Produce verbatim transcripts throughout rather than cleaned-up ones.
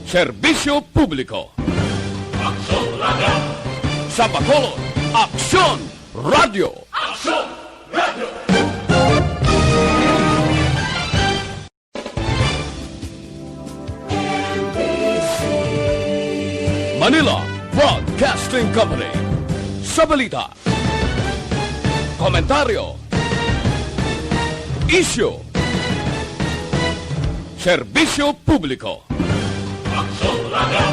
Serbisyo publiko. Aksyon Radio. Sa Bacolod, Aksyon Radio. Aksyon Radio. Manila Broadcasting Company. Sa balita, komentaryo, isyu, serbisyo publiko. Aksyon Radio.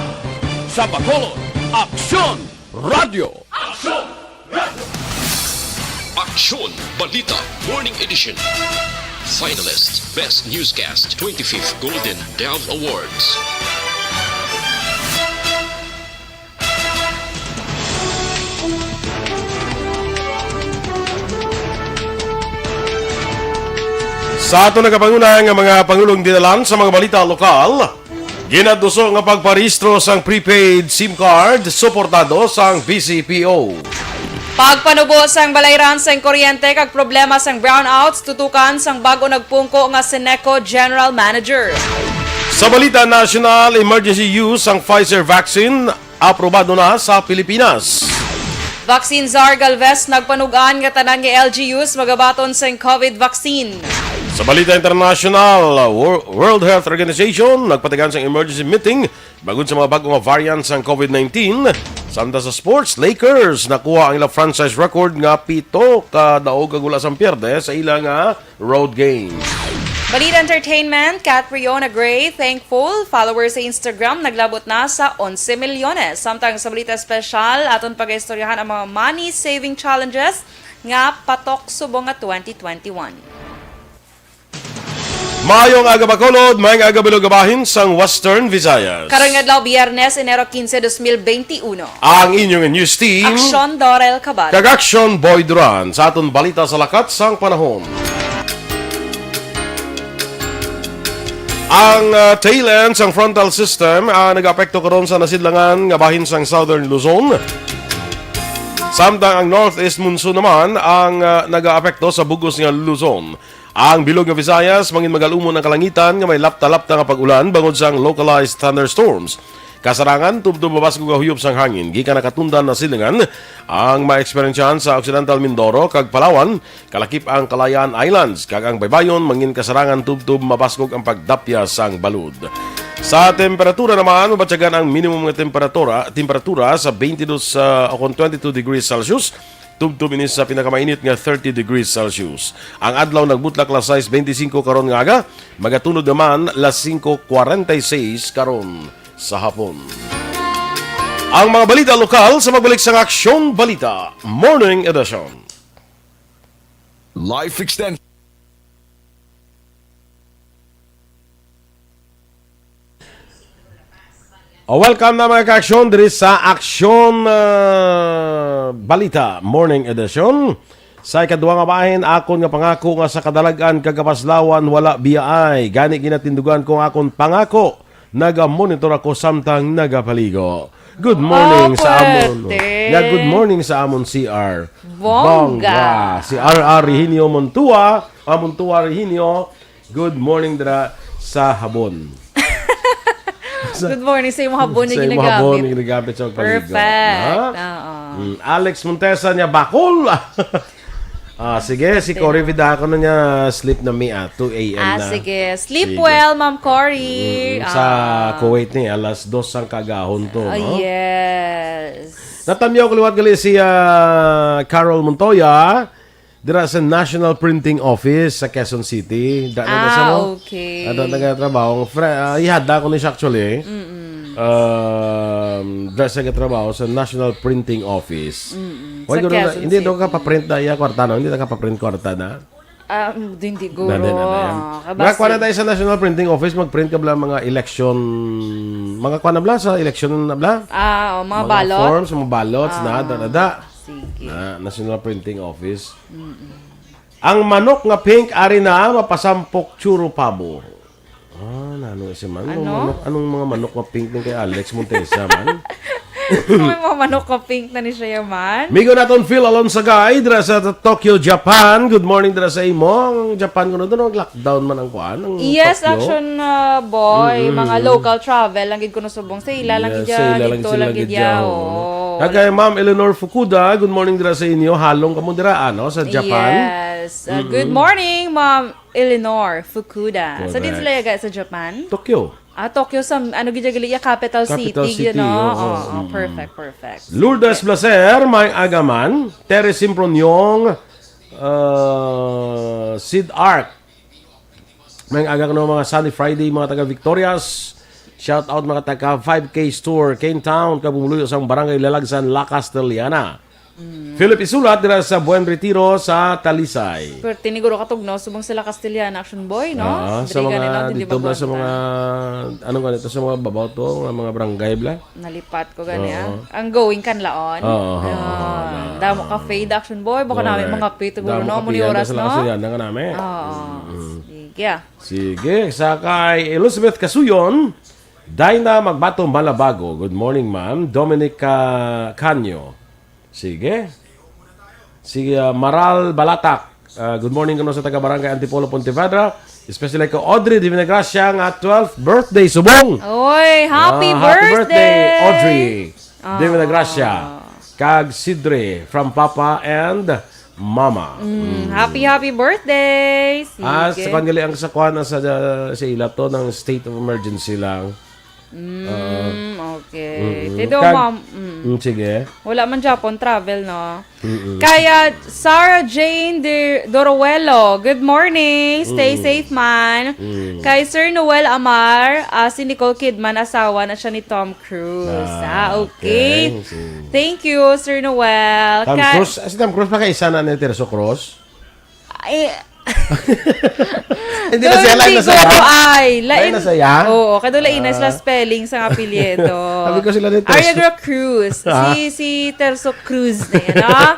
Sa Bacolod, Aksyon Radio. Aksyon Radio. Aksyon Balita Morning Edition. Finalist Best Newscast twenty-fifth Golden Dove Awards. Sa aton nagapanguna nga mga pangulong dinalan sa mga balita lokal, ginaduso nga pagparehistro sang prepaid SIM card suportado sang B C P O. Pagpanubo sang balayran sang kuryente kag problema sang brownouts tutukan sang bag-o nagpungko nga Seneco General Manager. Sa balita nasyonal, emergency use sang Pfizer vaccine aprobado na sa Pilipinas. Vaccine czar Galvez nagpanug-an nga tanan nga L G Us magabaton sang COVID vaccine. Sa balita internasyonal, Wor- World Health Organization nagpatigan sang emergency meeting bangod sa mga bag-o nga variant sang COVID nineteen. Samtang sa sports, Lakers nakuha ang ila franchise record nga pito ka daog kag wala sang pierde sa ila nga road games. Balita entertainment, Catriona Gray, thankful, followers sa Instagram naglabot na sa onse milyones. Samtang sa balita espesyal, aton pagaistoryahan ang mga money-saving challenges nga patok subong nga twenty twenty-one. Maayong aga, Bacolod, maayong aga, bilog nga bahin sang Western Visayas. Karong adlaw, Biyernes, Enero quince, dos mil veintiuno. Ang inyong news team, Aksyon Dorel Cabal. Kag Aksyon Boy Duran, sa aton balita sa lakat sang panahon. Ang, ah, tail end sang frontal system, ah, nag-apekto karon sa nasidlangan nga bahin sang Southern Luzon. Samtang ang northeast monsoon naman ang, ah, nag-aapekto sa bug-os nga Luzon. Ang bilog nga Visayas, mangin magalumon ang kalangitan nga may lapta-lapta nga pag-ulan bangod sang localized thunderstorms. Kasarangan, tubtob mabaskog nga huyop sang hangin gikan nakatundan na silingan ang maeksperiensyahan sa Occidental Mindoro kag Palawan, kalakip ang Kalayaan Islands, kag ang baybayon mangin kasarangan tubtob mabaskog ang pagdapya sang balod. Sa temperatura naman, mabatyagan ang minimum nga temperatura, temperatura sa twenty-two, ah, o kon twenty-two degrees Celsius, tubtob ini sa pinakamainit nga thirty degrees Celsius. Ang adlaw nagbutlak las sais beintisinko karon nga aga, magatunod naman las singko kwarenta y seis karon sa hapon. Ang mga balita lokal sa pagbalik sang Aksyon Balita Morning Edition. Life Extension. O, welcome na, mga ka-aksyon, diri sa Aksyon, ah, Balita Morning Edition. Sa ikaduha nga bahin, akon nga pangako nga sa kadalag-an kag kapaslawan wala biyaay. Gani ginatindugan ko ang akon pangako. Nagamonitor ako samtang nagapaligo. Good morning sa amon. Pwerte. Nga, good morning sa amon C R. Bongga. Bongga. Si R R Rehinio Montua, ah, Montua Rehinio. Good morning dira sa habon. Good morning sa imong habon nga ginagamit. Sa imong habon nga ginagamit sa pagpaligo. Perfect. Ha? Oo. Mm, Alex Montesa niya, bakol. Ah, sige, si Cory Vida ako na niya, sleep na mi, ah, two a m na. Ah, sige. Sleep well, Ma'am Cory. Mm, sa Kuwait ni, alas dos sang kagahon to, no? Yes. Natamyaw ko liwat gali si, ah, Carol Montoya. Dira sa National Printing Office sa Quezon City. Da na sa mo? Ah, okay. Da na nga trabaho. Fre-, ah, ihada ko ni siya actually. Mm-mm. Um, da sa trabaho sa National Printing Office. Mm-mm. Wala. Sa ko na, Quezon City. Hindi daw ka pa-print na iya kwarta, no? Hindi na ka pa-print kwarta na? Ah, hindi, hindi, guro. Na, na, na, na, yan. Kabasi. Mga kuha na tayo sa National Printing Office, mag-print ka bala mga election, mga kuha na bala sa election na bala? Ah, oh, mga ballots? Mga forms, mga ballots, na, da, da, da. Ah, sige. Na, National Printing Office. Mm-mm. Ang manok nga pink, ari na, mapasampok churro pabo. Ah, nano si man? Anong manok, anong mga manok nga pink din kay Alex Montesa man? May mga manok ka pink na ni siya man. Migo naton Phil Alonsagay dira sa Tokyo, Japan. Good morning dira sa imo. Ang Japan kuno, doon nag-lockdown man ang kuan, ang Yes, Tokyo. Action, uh, boy. Mm-mm. Mga local travel lang gid kuno subong sa ila lang Yes, gid sa ila lang dito sila lang gid gid ya, oh. Kag kay Ma'am Eleanor Fukuda, good morning dira sa inyo. Halong kamo dira, ano, sa Japan? Yes. Uh, good Mm-mm. morning, Ma'am Eleanor Fukuda. So, din Correct. sila yaga sa Japan? Tokyo. Ah, Tokyo sa, ano gid gali, ya, capital Capital city, city, you know? oo. Oo, oo, Mm. perfect, perfect. Lourdes Sige. Blaser, may agaman. Terry Simproniong, uh, Sid Arc. May aga kuno mga Sunny Friday, mga taga Victorias. Shout out mga taga five K Store, Kane Town, kag pumuluyo sang Barangay Lalagsan, La Castellana. Mm. Philip Isulat dira sa Buen Retiro sa Talisay. Perti ni Guro Katugno, subong sila Castellana, Action Boy, no? Ah, sa Diri mga gani, no? Dili dito ba sa magwanta? mga, ano nga nito, sa mga babaw to, nga mga barangay bla? Nalipat ko gani, ah. Oo. Ang going kanlaon. Oo, oo, Ah, oo. damo ka fade, Action Boy. Baka namin Correct. mga pito, Damo no? ka Muni piyanda oras, sa no? Lakas yan, nga namin. Oo. Mm. Sige, ah. Sige, sa kay Elizabeth Kasuyon, Dinah Magbato Malabago. Good morning, ma'am. Dominic, ah, Canyo. Sige. Sige, ah, Maral Balatak. Ah, good morning kuno sa taga Barangay Antipolo, Pontevedra. Especially kay Audrey de Vinagracia nga twelfth birthday, subong. Oy, happy Ah, happy birthday, birthday! Audrey de Vinagracia. Ah. Kag Sidre from Papa and Mama. Mm, Mm. happy, happy birthday! Ah, Sige. sa kwan gali ang sa kwan, sa, sa ila to ng state of emergency lang. Mm, Ah. okay. Mm-mm. Te daw, Kag-, ma'am, mm. mm, sige. Wala man Japan travel, no? Mm-mm. Kaya Sarah Jane De Doruelo, good morning. Stay Mm. safe man. Mm. Kay Sir Noel Amar, ah, si Nicole Kidman, asawa na siya ni Tom Cruise. Ah, Ah, okay. okay. Sige. Thank you, Sir Noel. Tom Ka- Cruise, ah, si Tom Cruise pa kay isa na ni Tirso Cruz? Ay, Hindi na Doon siya, lain na siya. siguro ay, Lain lain. na siya? Oo, kay doon lain na sila Ah. spelling sa apelyido. Sabi ko sila ni Terso. Ariagra Cruz. Ah. Si, si Terso Cruz na yan, ah.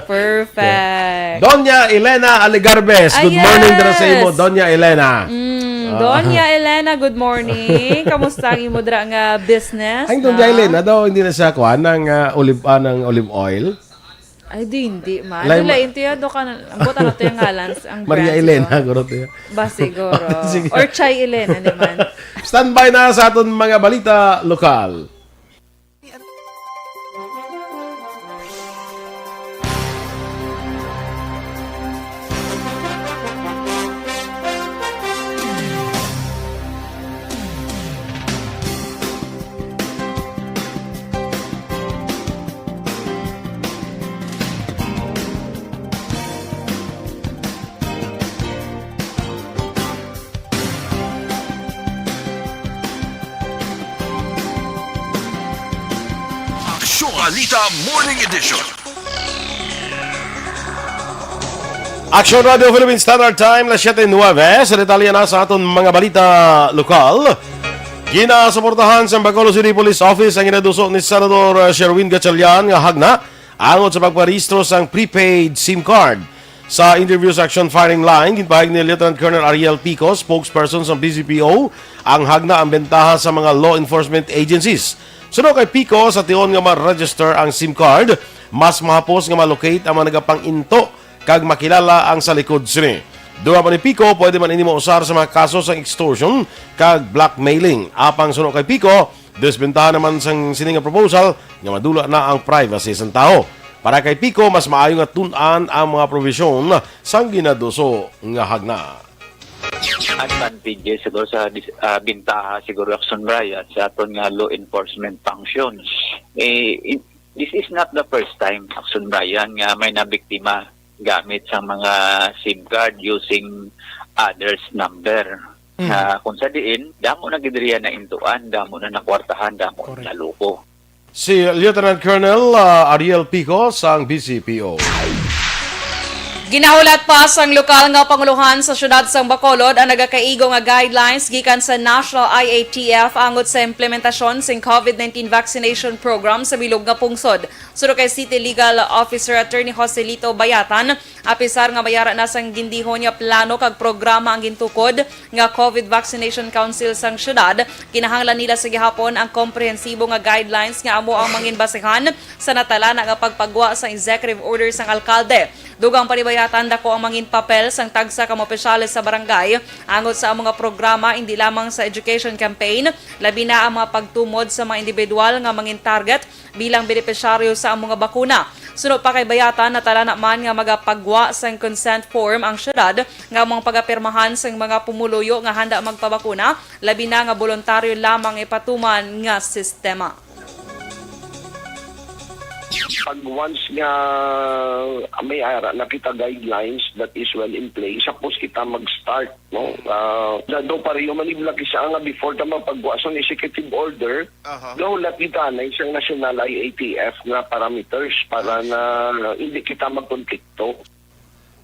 Perfect. Doña Elena Alegarbes. Ah, Good morning dira sa imo, yes. Doña Elena. Mm, Ah. Doña Elena, good morning. Kamusta ang imo dira nga business, Ay, Doña no? Elena daw, hindi na siya kuha ng, ah, olive, ah, ng olive oil? Ay, di, hindi man. Lay Ano ma- lain to yan? Do ka na, ang buta na to yung ngalan, ang Maria brand Elena, siguro. guro to yan. Ba, siguro. Sige. Or Chai Elena naman. Standby na sa aton mga balita lokal. Aksyon Balita Morning Edition. Aksyon Radio Philippine Standard Time, las siete nueve. Sa detalye na sa aton mga balita lokal, ginasuportahan sa Bacolod City Police Office ang ginaduso ni Senador, uh, Sherwin Gatchalian nga hagna angot sa pagparehistro sang prepaid SIM card. Sa interview sa Action Firing Line, ginpahayag ni Lieutenant Colonel Ariel Pico, spokesperson sa P C P O, ang hagna ang bentaha sa mga law enforcement agencies. Suno kay Pico, sa tion nga ma-register ang SIM card, mas mahapos nga ma-locate ang mga nagapang-into kag makilala ang sa likod sini. Dugang pa ni Pico, pwede man ini mausar sa mga kaso sang extortion kag blackmailing. Apang suno kay Pico, desbentaha naman sang sini nga proposal nga madula na ang privacy sang tawo. Para kay Pico, mas maayo nga tun-an ang mga probisyon sang ginaduso nga hagna. Advantages siguro sa dis-, ah, bintaha siguro, Action Brian, sa aton nga law enforcement functions. Eh, in-, this is not the first time, Action Brian, nga may nabiktima gamit sa mga SIM card using others' number. Mm. Ah, kung sa diin, damo na gid riya naintuan, damo na nakwartahan, damo Correct. na naluko. Si Lieutenant Colonel, ah, Ariel Pico sang P C P O. Ginahulat pa sang lokal nga pangulohan sa siyudad sang Bacolod ang nagakaigo nga guidelines gikan sa National I A T F angot sa implementasyon sing COVID nineteen vaccination program sa bilog nga pungsod. Suno kay City Legal Officer Attorney Joselito Bayatan, Apisar nga may ara na sang gindihon nga plano kag programa ang gintukod nga COVID Vaccination Council sang syudad, kinahanglan nila sa gihapon ang komprehensibo nga guidelines nga amo ang mangin basehan sa natalana nga pagpagwa sa executive order sang alkalde. Dugang pa ni Bayatan, dako ang mangin papel sang tagsa ka mga opisyales sa barangay angot sa amo nga programa, hindi lamang sa education campaign, labi na ang mga pagtumod sa mga individual nga mangin target bilang benepisyaryo sa amo nga bakuna. Suno pa kay Bayatan, natalana man nga magapagwa sang consent form ang syudad nga mga pagapirmahan sang mga pumuluyo nga handa magpabakuna, labi na nga boluntaryo lamang ipatuman nga sistema. Pag once nga may ara na kita guidelines that is well in place, suppose kita mag-start, no? Uh, do pareho man ibla kisa nga before ta mapagwa sang executive order, Aha. no, lapita na isang national I A T F nga parameters para na hindi kita magkonflikto.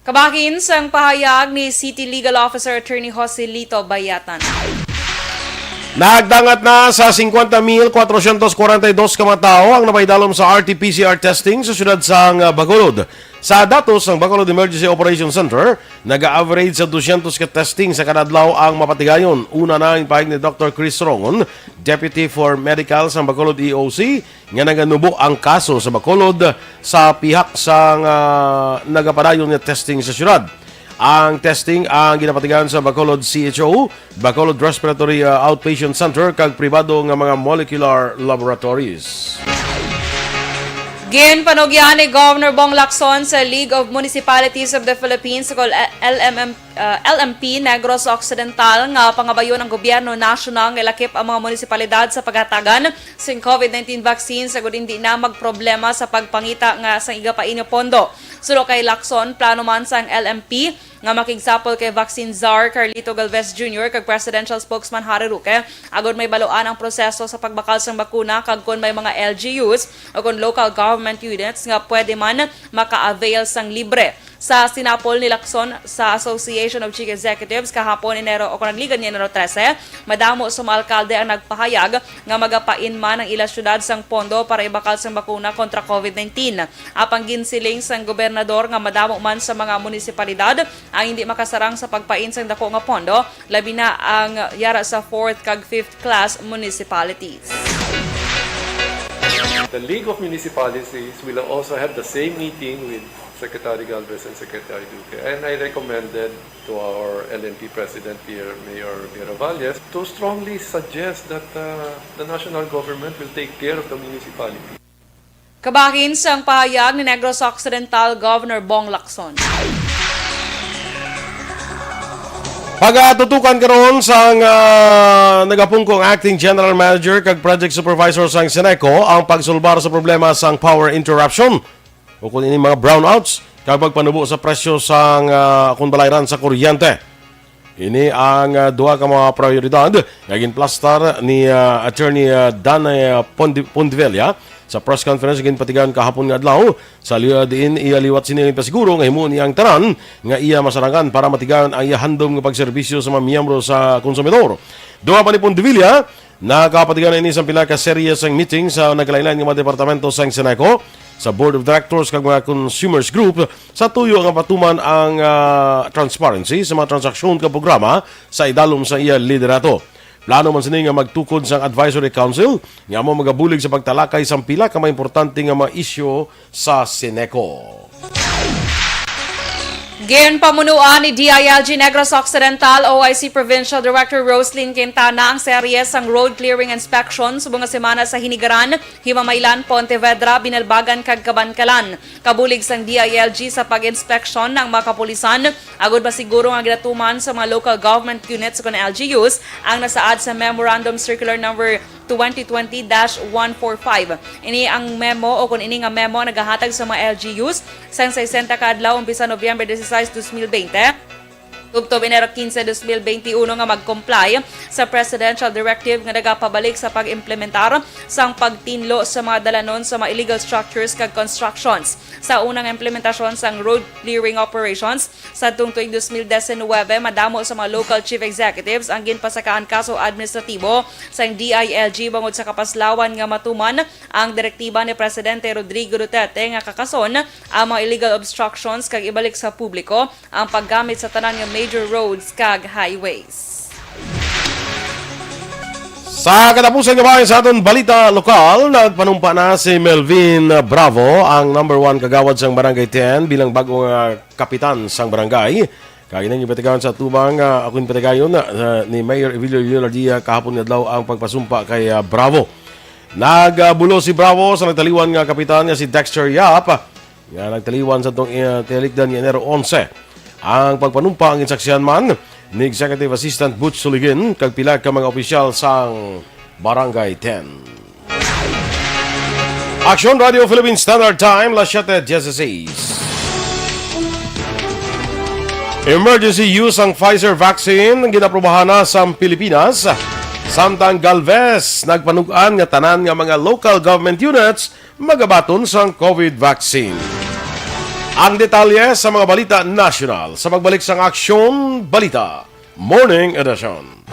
Kabahin sang pahayag ni City Legal Officer Attorney Joselito Bayatan. Nagdangat na sa fifty mil four hundred forty-two ka mga tawo ang napaidalom sa R T P C R testing sa siyudad sang Bacolod. Sa datos sang Bacolod Emergency Operations Center, naga-average sa two hundred ka testing sa kada adlaw ang mapatigayon. Una na ang pahayag ni Doctor Chris Rongon, Deputy for Medical sang Bacolod E O C, nga naganubo ang kaso sa Bacolod sa pihak sang nagapadayon nga testing sa siyudad. Ang testing ang ginapatigayon sa Bacolod C H O, Bacolod Respiratory uh, Outpatient Center kag pribado nga mga molecular laboratories. Ginpanugyan ni Governor Bong Lacson sa League of Municipalities of the Philippines o L M M, uh, L M P Negros Occidental nga pangabayon ang gobyerno nasyonal nga ilakip ang mga munisipalidad sa paghatagan sing COVID nineteen vaccine sagod hindi na magproblema sa pagpangita nga sang igapain nga pondo. Suno kay Lacson, plano man sang L M P nga makigsapol kay Vaccine Czar Carlito Galvez Junior kag Presidential Spokesman Harry Roque agod may baluan ang proseso sa pagbakal sang bakuna kag kon may mga L G Us o kon local government units nga pwede man maka-avail sang libre. Sa sinapol ni Lacson sa Association of Chief Executives kahapon, Enero, o kon nagligan nga Enero trese, madamo sa mga alkalde ang nagpahayag nga magapain man ang ila syudad sang pondo para ibakal sang bakuna kontra COVID nineteen. Apang ginsiling sang gobernador nga madamo man sa mga munisipalidad ang hindi makasarang sa pagpain sang dako nga pondo, labi na ang yara sa fourth kag fifth class municipalities. The League of Municipalities will also have the same meeting with Secretary Galvez and Secretary Duque. And I recommended to our L M P President here, Mayor Miravalles, to strongly suggest that uh, the national government will take care of the municipality. Kabahin sang pahayag ni Negros Occidental Governor Bong Lacson. Pagatutukan karon sang ah, nagapungko ang Acting General Manager kag Project Supervisor sang Seneco ang pagsulbar sa problema sang power interruption o kung ini mga brownouts kag pagpanubo sa presyo sang ah, kung balayran sa kuryente. Ini ang ah, duha ka mga prioridad nga ginplastar ni ah, Attorney ah, Danay ah, Pondi- Pondevilla sa press conference nga ginpatigayon kahapon nga adlaw sa liwa diin iya liwat sini ginpasiguro nga himuon niya ang tanan nga iya masarangan para matigayon ang iya handom nga pagserbisyo sa mga miyembro sa konsumidor. Duha pa ni Pondevilla, nakapatigayon ini sa pila ka serye sang meeting sa nagkalain-lain nga mga departamento sang Seneco, sa Board of Directors kag mga Consumers Group sa tuyo nga patuman ang ah, transparency sa mga transaksyon kag programa sa idalom sa iya liderato. Plano man sini nga magtukod sang Advisory Council nga amo magabulig sa pagtalakay sang pila ka mga importante nga mga isyu sa Seneco. Ginpamunuan ni D I L G Negros Occidental O I C Provincial Director Roslyn Quintana ang serye sang road clearing inspection subong nga semana sa Hinigaran, Himamaylan, Pontevedra, Binalbagan kag Kabankalan. Kabulig sang D I L G sa pag-inspeksyon ang mga kapulisan agud masiguro nga ginatuman sa mga local government units kon L G Us ang nasaad sa Memorandum Circular Number twenty twenty dash one four five. Ini ang memo o kon ini nga memo ang nagahatag sa mga L G Us sang sesenta ka adlaw umpisa Nobyembre dieciséis, dos mil veinte. Tubtob Enero quince, dos mil beintiuno nga mag-comply sa presidential directive nga nagapabalik sa pag-implementar sang pagtinlo sa mga dalanon sa mga illegal structures kag constructions. Sa unang implementasyon sang road clearing operations, sadtong tuig dos mil diecinuebe, madamo sa mga local chief executives ang ginpasakaan kaso administratibo sang D I L G bangod sa kapaslawan nga matuman ang direktiba ni Presidente Rodrigo Duterte nga kakason ang mga illegal obstructions kag ibalik sa publiko ang paggamit sa tanan nga major roads kag highways. Sa katapusan nga bahin sa aton balita lokal, nagpanumpa na si Melvin Bravo, ang number one kagawad sang Barangay ten, bilang bag-o nga kapitan sang barangay. Kag ining ipatigayon sa tubang, ah, ako yung patigayon na, ah, ni Mayor Evilio Leonardia kahapon nga adlaw ang pagpasumpa kay, ah, Bravo. Nagbulo si Bravo sa nagtaliwan nga kapitan nga si Dexter Yap, nga nagtaliwan sa tong, ah, tinalikdan ni Enero onse. Ang pagpanumpa ang insaksihan man ni Executive Assistant Butch Suligin kag pila ka mga opisyal sang Barangay ten. Aksyon Radio Philippine Standard Time, las siete dieciséis. Emergency use ang Pfizer vaccine, ginaprobahan na sa Pilipinas. Samtang Galvez, nagpanug-an nga tanan nga mga local government units magabaton sang COVID vaccine. Ang detalye sa mga balita nasyonal sa pagbalik sang Aksyon Balita Morning Edition.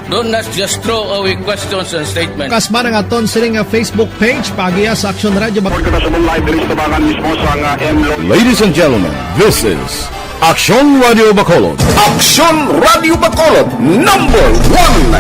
Don't not just throw away questions and statements. Kasma ang aton sini nga Facebook page, paagiha sa Aksyon Radio. Report kita sa live diri sa tubangan mismo sa nga M Lo. Ladies and gentlemen, this is Aksyon Radio Bacolod. Aksyon Radio Bacolod, number one.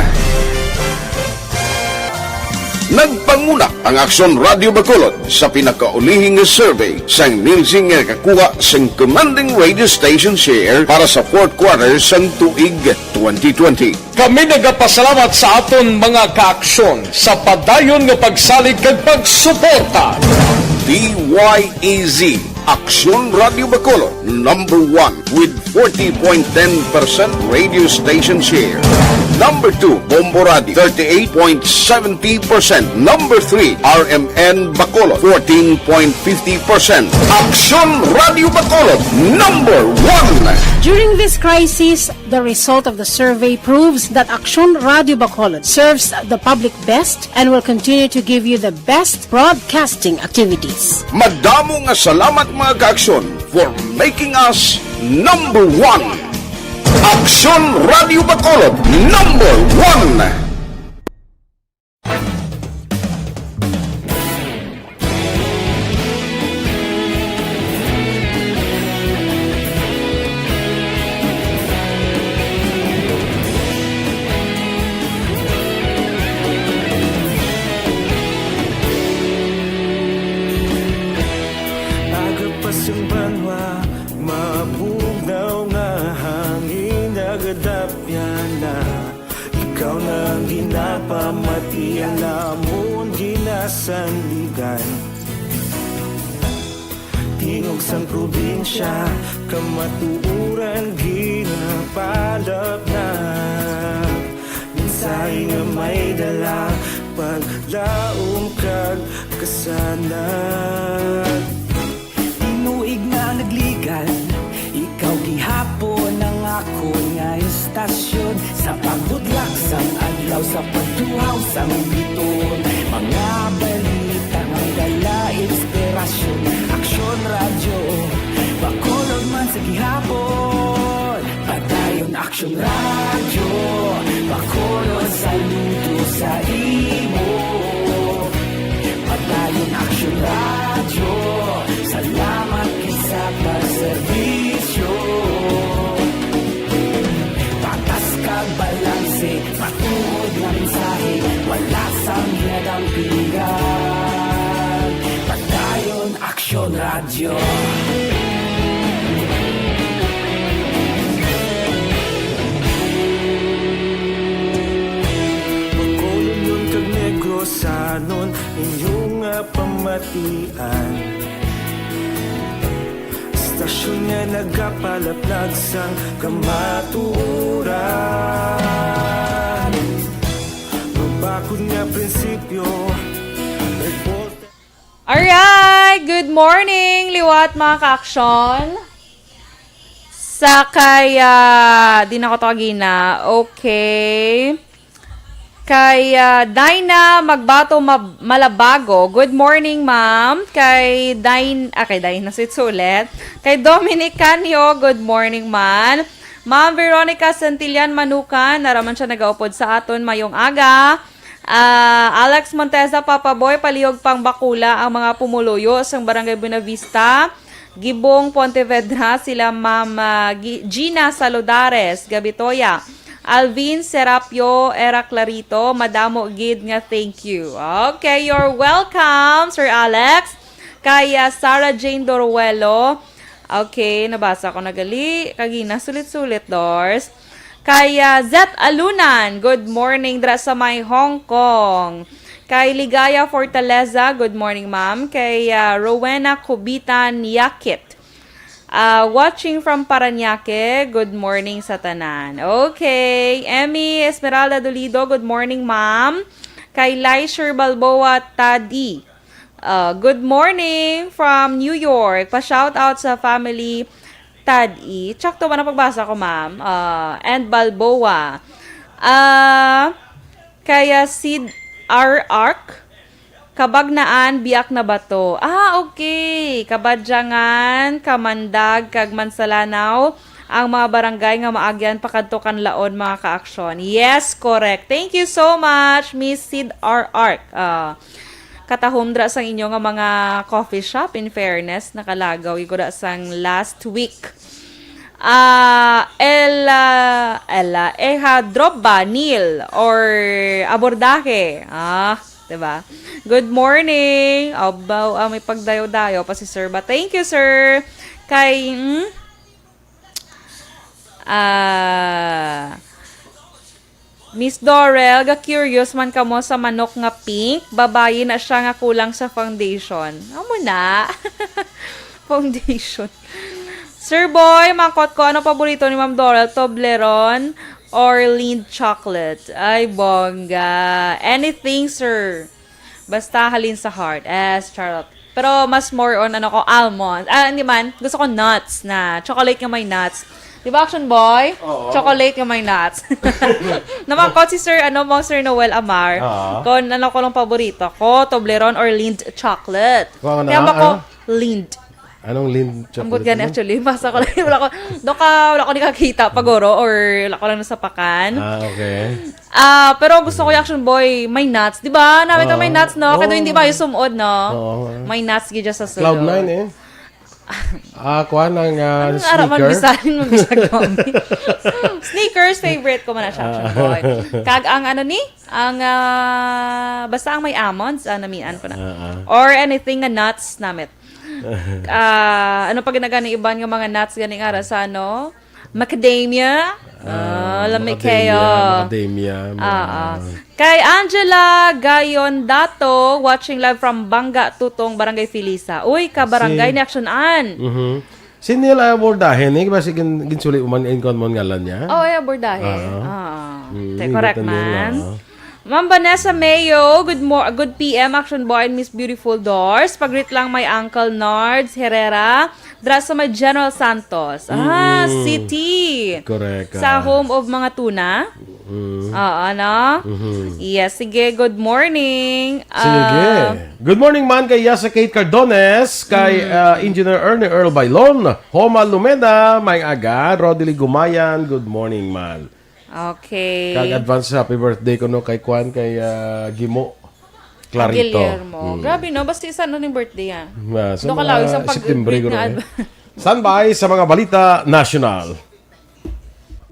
Nagpanguna ang Aksyon Radio Bacolod sa pinakaulihing nga survey sang Nielsen nga nakakuha sing commanding radio station share para sa fourth quarter sang tuig twenty twenty. Kami nagapasalamat sa aton mga kaaksyon sa padayon nga pagsalig kag pagsuporta. D Y E Z, Aksyon Radio Bacolod, number one with forty point ten percent radio station share. Number two, Bombo Radio, thirty-eight point seventy percent. Number three, R M N Bacolod, fourteen point fifty percent. Aksyon Radio Bacolod, number one. During this crisis, the result of the survey proves that Aksyon Radio Bacolod serves the public best and will continue to give you the best broadcasting activities. Madamo nga salamat, mga kaaksyon, for making us number one. Aksyon Radio Bacolod, number one. Agapas ang banwa, mabugnaw nga hangin, nagadapyan na. Ikaw na ang ginapamati, ang namon ginasandigan. Tingog sang probinsya, kamatuoran ginapalapnag. Mensahe nga may dala, paglaom kag kasanag. Tinuig nga nagligan, ikaw gihapon ang akon nga istasyon. Sa pagbutlak sang adlaw, sa pagtuhaw sang biton, mga balita nga dala inspirasyon. Aksyon Radyo Bacolod man sa gihapon. Padayon Aksyon Radyo Bacolod, saludo sa imo. Padayon Aksyon Radyo, salamat gid sa pagserbisyo. Patas kag balanse, matuod nga mensahe, wala sang ginadampingan. Padayon Aksyon Radyo. Bacolodnon kag Negrosanon, inyo nga pamatian. Istasyon nga nagapalaplag sang kamatuoran. Mabakod nga prinsipyo, reporter. Alright! Good morning, liwat mga kaaksyon. Sa kay, ah, di na ko to kagina. Okay. Kay, ah, Dinah Magbato Mab-, Malabago. Good morning, ma'am. Kay Din-, ah, kay Dinah, sulit-sulit. Kay Dominic Canio, good morning, man. Ma'am Veronica Santillan Manukan, naraman siya nagaupod sa aton. Mayong aga. Ah, Alex Monteza, Papa Boy, palihog pang bakula ang mga pumuluyo sang Barangay Buenavista, Gibong, Pontevedra, sila Ma'am, ah, Gi-, Gina Saludares, Gabitoya, Alvin Serapio, Era Clarito, madamo gid nga thank you. Okay, you're welcome, Sir Alex. Kay, ah, Sarah Jane Doruelo. Okay, nabasa ko na gali. Kagina, sulit-sulit, Dors. Kay, ah, Zet Alunan, good morning dira sa may Hong Kong. Kay Ligaya Fortaleza, good morning, ma'am. Kay, ah, Rowena Cubitan Yakit, ah, watching from Parañaque, good morning sa tanan. Okay, Emmy Esmeralda Dolido, good morning, ma'am. Kay Lysher Balboa Tadi, ah, good morning from New York. Pa-shout out sa family Tadi. Tsakto ba na pagbasa ko, ma'am? Ah, and Balboa. Ah, kaya Sid R Arc, Kabagnaan, Biak na Bato. Ah, okay. Kabadyangan, Kamandag, kag Mansalanaw ang mga barangay nga maagyan pakadto kanlaon, mga kaaksyon. Yes, correct. Thank you so much, Miss Sid R Arc. Ah, katahom dra sang inyo nga mga coffee shop. In fairness, nakalagaw ko dra sang last week. Ah, Ella, Ella, Eha Drop ba, Neil, or Abordahe? Ah, diba? Good morning. Abaw, ah, may pagdayo-dayo pa si Sir ba? Thank you, Sir. Kay, hmm? Ah, Miss Dorel, ga-curious man kamo sa manok nga pink? Babayi na siya nga kulang sa foundation. Amo na. Foundation. Sir Boy, mangkot ko, ano paborito ni Ma'am Dorel? Toblerone or Lindt chocolate? Ay, bongga. Anything, sir. Basta halin sa heart. Yes, charot. Pero mas more on, ano ko, almonds. Ah, hindi man. Gusto ko nuts na. Chocolate nga may nuts. Di ba, Action Boy? Oo. Chocolate nga may nuts. Namangkot si Sir, ano mo, Sir Noel Amar. Oo. Kung ano ko lang paborito ko, Toblerone or Lindt chocolate. Kung ano, Kaya ba ko, ano? Lindt. Anong Lindt chocolate Ambot gani, naman? Actually, basa ko lang. Wala ko, doka, wala ko nakakita paguro or wala ko lang nasapakan. Ah, okay. Ah, pero gusto ko yung Action Boy, may nuts. Di ba? Namin to may Oo. nuts, no? Kaya Oo. hindi ba yung sumod, no? Oo. May nuts gid siya sa sulod. Cloud nine, eh. Ah, kuha ng, ah, Anong ara, sneaker? Magbisahin, magbisag kami. Sneakers, favorite ko man na siya, Action Ah. Boy. Kag ang ano ni? Ang, ah, basta ang may almonds, ah, namian ko na. Ah, ah. Or anything na nuts, namit. Ah, ano pa ginagani iban nga mga nuts gani nga ara sa, ano? Macadamia? Ah, Ah, lami macadamia, kayo. Macadamia, mga Ah, ah. Kay Angela Gayon Dato, watching live from Bangga Tutong, Barangay Felisa. Uy, ka barangay Si ni Action Ann. Mhm. Si Neil Abordahe, ni, ba si gin-, ginsuli mo man, incon mo ang ngalan niya? Oh, ay, Abordahe. Ah. Ah. Mm, Te, hindi correct ka Neil, man. ah. Ma'am Vanessa Mayo, good mo-, good P M, Action Boy and Miss Beautiful Doors. Pag-greet lang may Uncle Nards Herrera, dra sa may General Santos. Ah, Mm. City. Correct, Sa ah. home of mga tuna. Mm. Oo, no? Mhm. Yes, sige. Good morning. Sige. Ah, Good morning man kay Yasa Kate Cardones, kay, Mm. ah, Engineer Ernie Earl Bailon, Homa Lumeda, may aga, Rodely Gumayan, good morning man. Okay. Kag advance happy birthday ko, no, kay Kwan, kay, ah, Gimo Clarito. Guillermo. Hmm. Grabe, no? Basta isa na ning birthday, ah. Ah, sa Doon ka mga lang, isang pag-greet September, na guro, eh. advance. Standby sa mga balita nasyonal.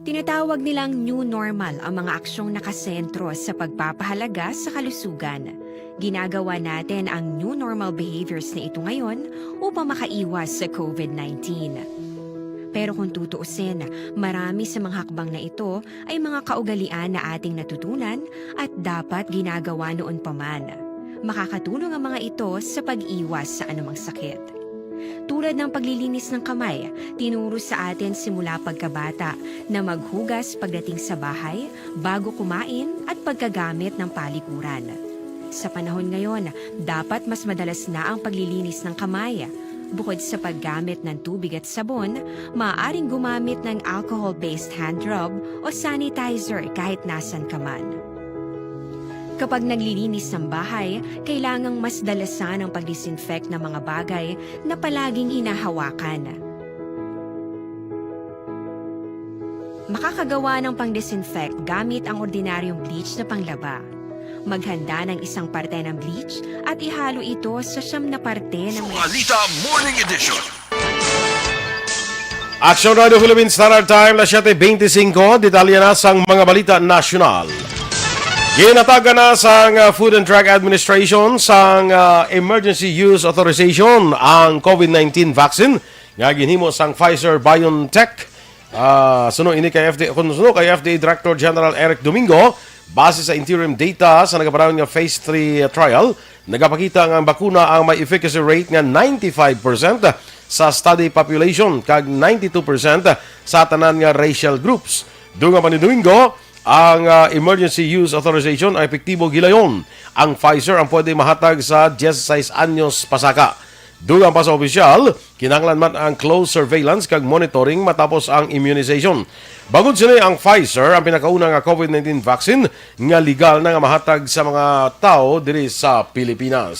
Tinatawag nilang new normal ang mga aksyong nakasentro sa pagpapahalaga sa kalusugan. Ginagawa natin ang new normal behaviors na ito ngayon upang makaiwas sa covid nineteen. Pero kung tutuusin, marami sa mga hakbang na ito ay mga kaugalian na ating natutunan at dapat ginagawa noon pa man. Makakatulong ang mga ito sa pag-iwas sa anumang sakit. Tulad ng paglilinis ng kamay, tinuro sa atin simula pagkabata na maghugas pagdating sa bahay, bago kumain, at pagkagamit ng palikuran. Sa panahon ngayon, dapat mas madalas na ang paglilinis ng kamay. Bukod sa paggamit ng tubig at sabon, maaaring gumamit ng alcohol-based hand rub o sanitizer kahit nasan ka man. Kapag naglilinis ng bahay, kailangang mas dalasan ang pag-disinfect ng mga bagay na palaging hinahawakan. Makakagawa ng pang-disinfect gamit ang ordinaryong bleach na panglaba. Maghanda ng isang parte ng bleach at ihalo ito sa siyam na parte ng Balita Morning Edition. Action Radio Philippines Standard Time, las siete veinticinco. Detalye na sang mga balita nasyonal. Ginatagan na sang, uh, Food and Drug Administration sang, uh, emergency use authorization ang COVID nineteen vaccine nga ginhimo sang Pfizer-BioNTech. Ah, suno ini kay F D A, kung suno kay F D A Director General Eric Domingo, base sa interim data sa nagapanahon nga phase three trial, nagapakita nga ang bakuna ang may efficacy rate nga ninety-five percent sa study population kag ninety-two percent sa tanan nga racial groups. Dungan pa ni Domingo, ang, ah, emergency use authorization ang epektibo gilayon. Ang Pfizer ang pwede mahatag sa dieciséis anyos pasaka. Dungan pa sa opisyal, kinahanglan man ang close surveillance kag monitoring matapos ang immunization. Bangod sini, ang Pfizer ang pinakauna nga COVID nineteen vaccine nga legal na nga mahatag sa mga tawo diri sa Pilipinas.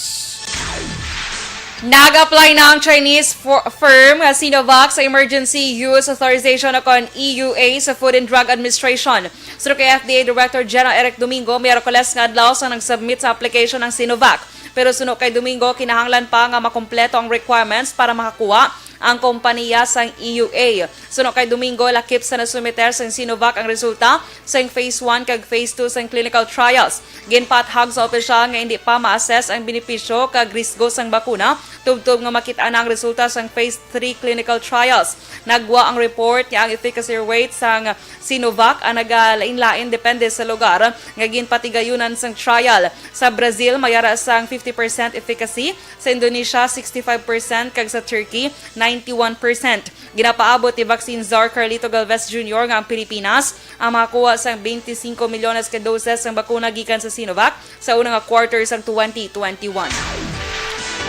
Nag-apply na ang Chinese for-, firm nga Sinovac sa Emergency Use Authorization o kon E U A sa Food and Drug Administration. Suno kay F D A Director General Eric Domingo, Miyerkules nga adlaw sa nag-submit sa application ang Sinovac. Pero suno kay Domingo, kinahanglan pa nga makumpleto ang requirements para makakuha ang kompanya sang E U A. Suno kay Domingo, lakip sa nasumiter sang Sinovac ang resulta sang phase one kag phase two sang clinical trials. Ginpaathag sa opisyal nga hindi pa ma-assess ang benepisyo kag risgo sang bakuna tubtob nga makit-an na ang resulta sang phase three clinical trials. Nagwa ang report nga ang efficacy rate sang Sinovac ang nagalain-lain depende sa lugar nga ginpatigayunan sang trial. Sa Brazil, may ara sang fifty percent efficacy, sa Indonesia, sixty-five percent, kag sa Turkey, ninety-one percent. Ginapaabot ni vaccine czar Carlito Galvez Junior nga ang Pilipinas ang makakuha sang twenty-five milyones ka doses sang bakuna gikan sa Sinovac sa una nga quarter sang twenty twenty-one.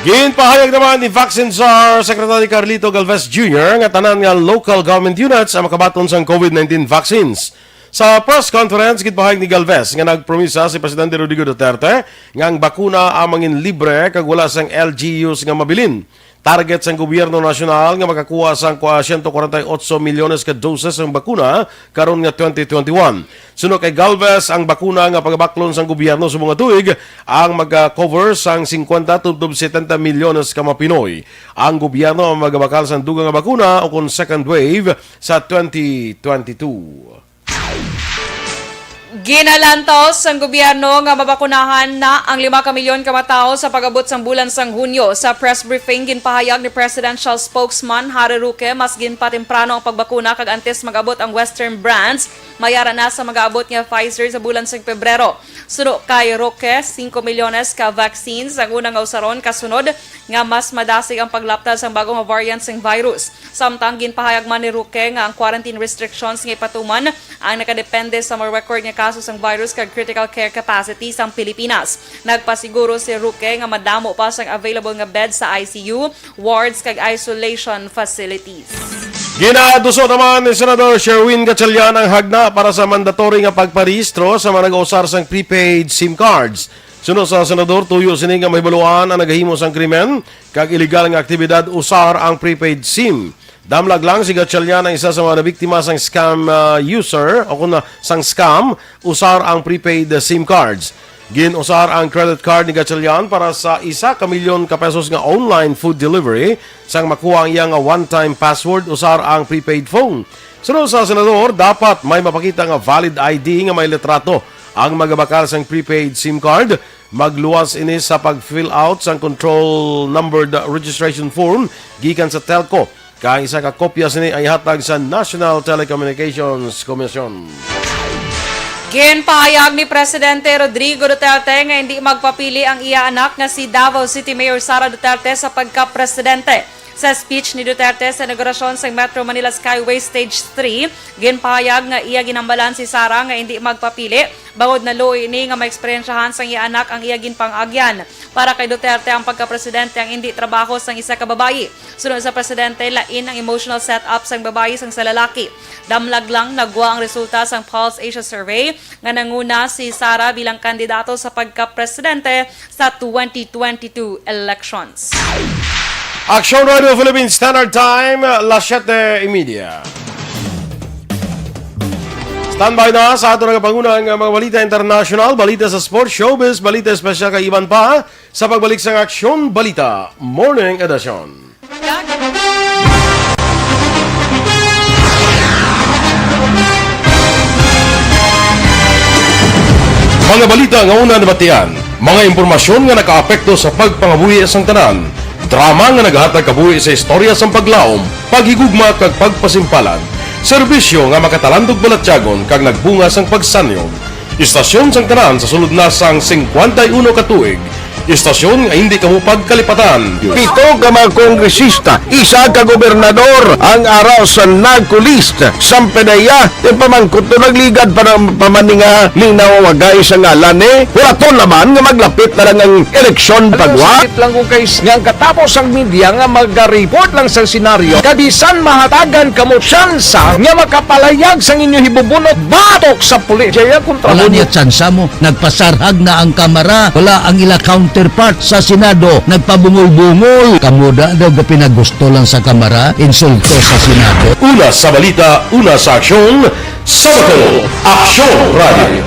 Ginpahayag naman ni Vaccine Czar Secretary Carlito Galvez Junior nga tanan nga local government units ang makabaton sang COVID nineteen vaccines. Sa press conference, ginpahayag ni Galvez nga nagpromisa si Presidente Rodrigo Duterte nga ang bakuna ang mangin libre kag wala sang L G Us nga mabilin. Target sang gobyerno nasyonal nga makakuha sang kwa-, siyento kwarenta y otso milyones ka doses sang bakuna karon nga twenty twenty-one. Suno kay Galvez, ang bakuna nga pagabaklon sang gobyerno subong nga tuig ang maga-cover sang singkwenta tubtob setenta milyones ka mga Pinoy. Ang gobyerno ang magabakal sang dugang nga bakuna o kon second wave sa twenty twenty-two. Ginalantaw sang gobyerno nga mabakunahan na ang lima ka milyon ka mga tawo sa pag-abot sang bulan sang Hunyo. Sa press briefing, ginpahayag ni Presidential Spokesman Harry Roque, mas ginpatemprano ang pagbakuna kag antes mag-abot ang Western brands, may ara na sa mag-aabot nga Pfizer sa bulan sang Pebrero. Suno kay Roque, singko milyones ka vaccines ang una nga usaron, kasunod nga mas madasig ang paglaptad sang bago nga variant sang virus. Samtang ginpahayag man ni Roque nga ang quarantine restrictions nga ipatuman ang nakadepende sa mga record nga kaso sang virus kag critical care capacity sang Pilipinas. Nagpasiguro si Roque nga madamo pa sang available nga bed sa I C U, wards kag isolation facilities. Ginaduso naman ni Senador Sherwin Gatchalian ang hagna para sa mandatory nga pagparehistro sa mga nag-usar sang prepaid SIM cards. Suno sa senador, tuyo sini nga mahibaluan ang nagahimo sang krimen kag iligal nga aktibidad usar ang prepaid SIM. Damlag lang, si Gatchalian ang isa sa mga nabiktima sang scam, ah, user o kung na, sang scam, usar ang prepaid SIM cards. Gin-usar ang credit card ni Gatchalian para sa isa ka milyon ka pesos nga online food delivery. Sang makuha ang iya nga one-time password, usar ang prepaid phone. Suno sa senador, dapat may mapakita nga valid I D nga may litrato ang magabakal sang prepaid SIM card. Magluwas ini sa pag-fill out sang control numbered registration form gikan sa telco. Kay isa ka kopya sini ay hatag sa National Telecommunications Commission. Ginpahayag ni Presidente Rodrigo Duterte nga hindi magpapili ang iya anak nga si Davao City Mayor Sara Duterte sa pagka-presidente. Sa speech ni Duterte sa inaugurasyon sa Metro Manila Skyway Stage three, ginpahayag nga iya ginhambalan si Sara nga indi magpapili bangod naluoy ini nga maeksperiensyahan sang iya anak ang iya ginpang-agyan. Para kay Duterte, ang pagkapresidente ang indi trabaho sang isa ka babayi. Suno sa presidente, lain ang emotional setup sang babayi sang sa lalaki. Damlag lang nagwa ang resulta sang Pulse Asia Survey nga nanguna si Sara bilang kandidato sa pagkapresidente sa twenty twenty-two elections. Aksyon Radio Philippine Standard Time, las siete y media. Standby na sa ato nga pangunang mga balita international, balita sa sports, showbiz, balita espesyal kay iban pa sa pagbalik sang Aksyon Balita Morning Edition. Mga balita nga una nabatian, mga impormasyon nga nakaapekto sa pagpangabuhi sang tanan, drama nga naghatag kabuhi sa istorya sang paglaom, paghigugma kag pagpasimpalan, serbisyo nga makatalandog balatyagon kag nagbunga sang pagsanyog. Istasyon sang tanan sa sulod na sang singkwenta y uno ka tuig. Istasyon nga hindi kamo pagkalipatan. Pito ka mga kongresista, isa ka gobernador ang ara sa NAGCO list. Sang PDEA, ti pamangkot to nagligad pa ng pamaninga ning nawawagay sa ngalan ni. Hulaton naman nga maglapit na lang ang eleksyon pagwa. Sakit lang kung kay nga ang katapos ang media nga magariport lang sa senaryo. Kabisan mahatagan kamo tsansa nga makapalayag sang inyo hibubunot batok sa pulis. Jaya kontra Wala mo niya tsansa mo. Nagpasarhag na ang Kamara. Wala ang ila counterpart sa Senado. Nagpabungol-bungol. Kamo da daw gapinagusto lang sa Kamara, insulto sa Senado. Una sa balita, una sa aksyon, sa Bato, Aksyon Radio.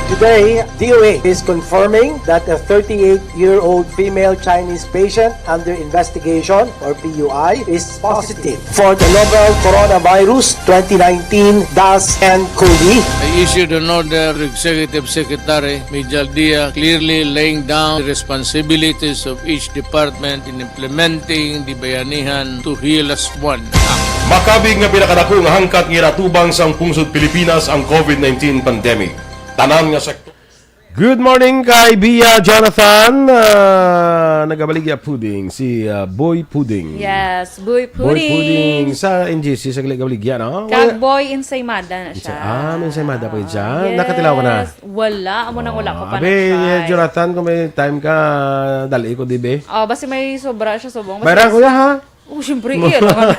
Today, D O A is confirming that a thirty-eight-year-old female Chinese patient under investigation, or P U I, is positive for the novel coronavirus twenty nineteen dash N COVID. I issued an order to Executive Secretary Mijal Dia, clearly laying down the responsibilities of each department in implementing the Bayanihan to Heal As One Act. Makabig nga pinakadako nga hangkat nga ginatubang sang pungsod Pilipinas ang COVID nineteen pandemic. Tanan nga sektor. Good morning kay Bia Jonathan. Ah, nagabaligya puding si, ah, Boy Puding. Yes, Boy Boy Puding. Puding sa N G C sa gabaligya, no? Kag Boy Ensaymada na siya. Ah, may Ensaymada pa yun siya. Yes. Nakatilaw ka na? Wala, amo nang wala pa pa na siya. Abi, eh, Jonathan, kung may time ka, dali ko, di be? Oh, basi may sobra siya subong. Basi Bayaran ko ya, ha? Oh, siyempre, iya naman.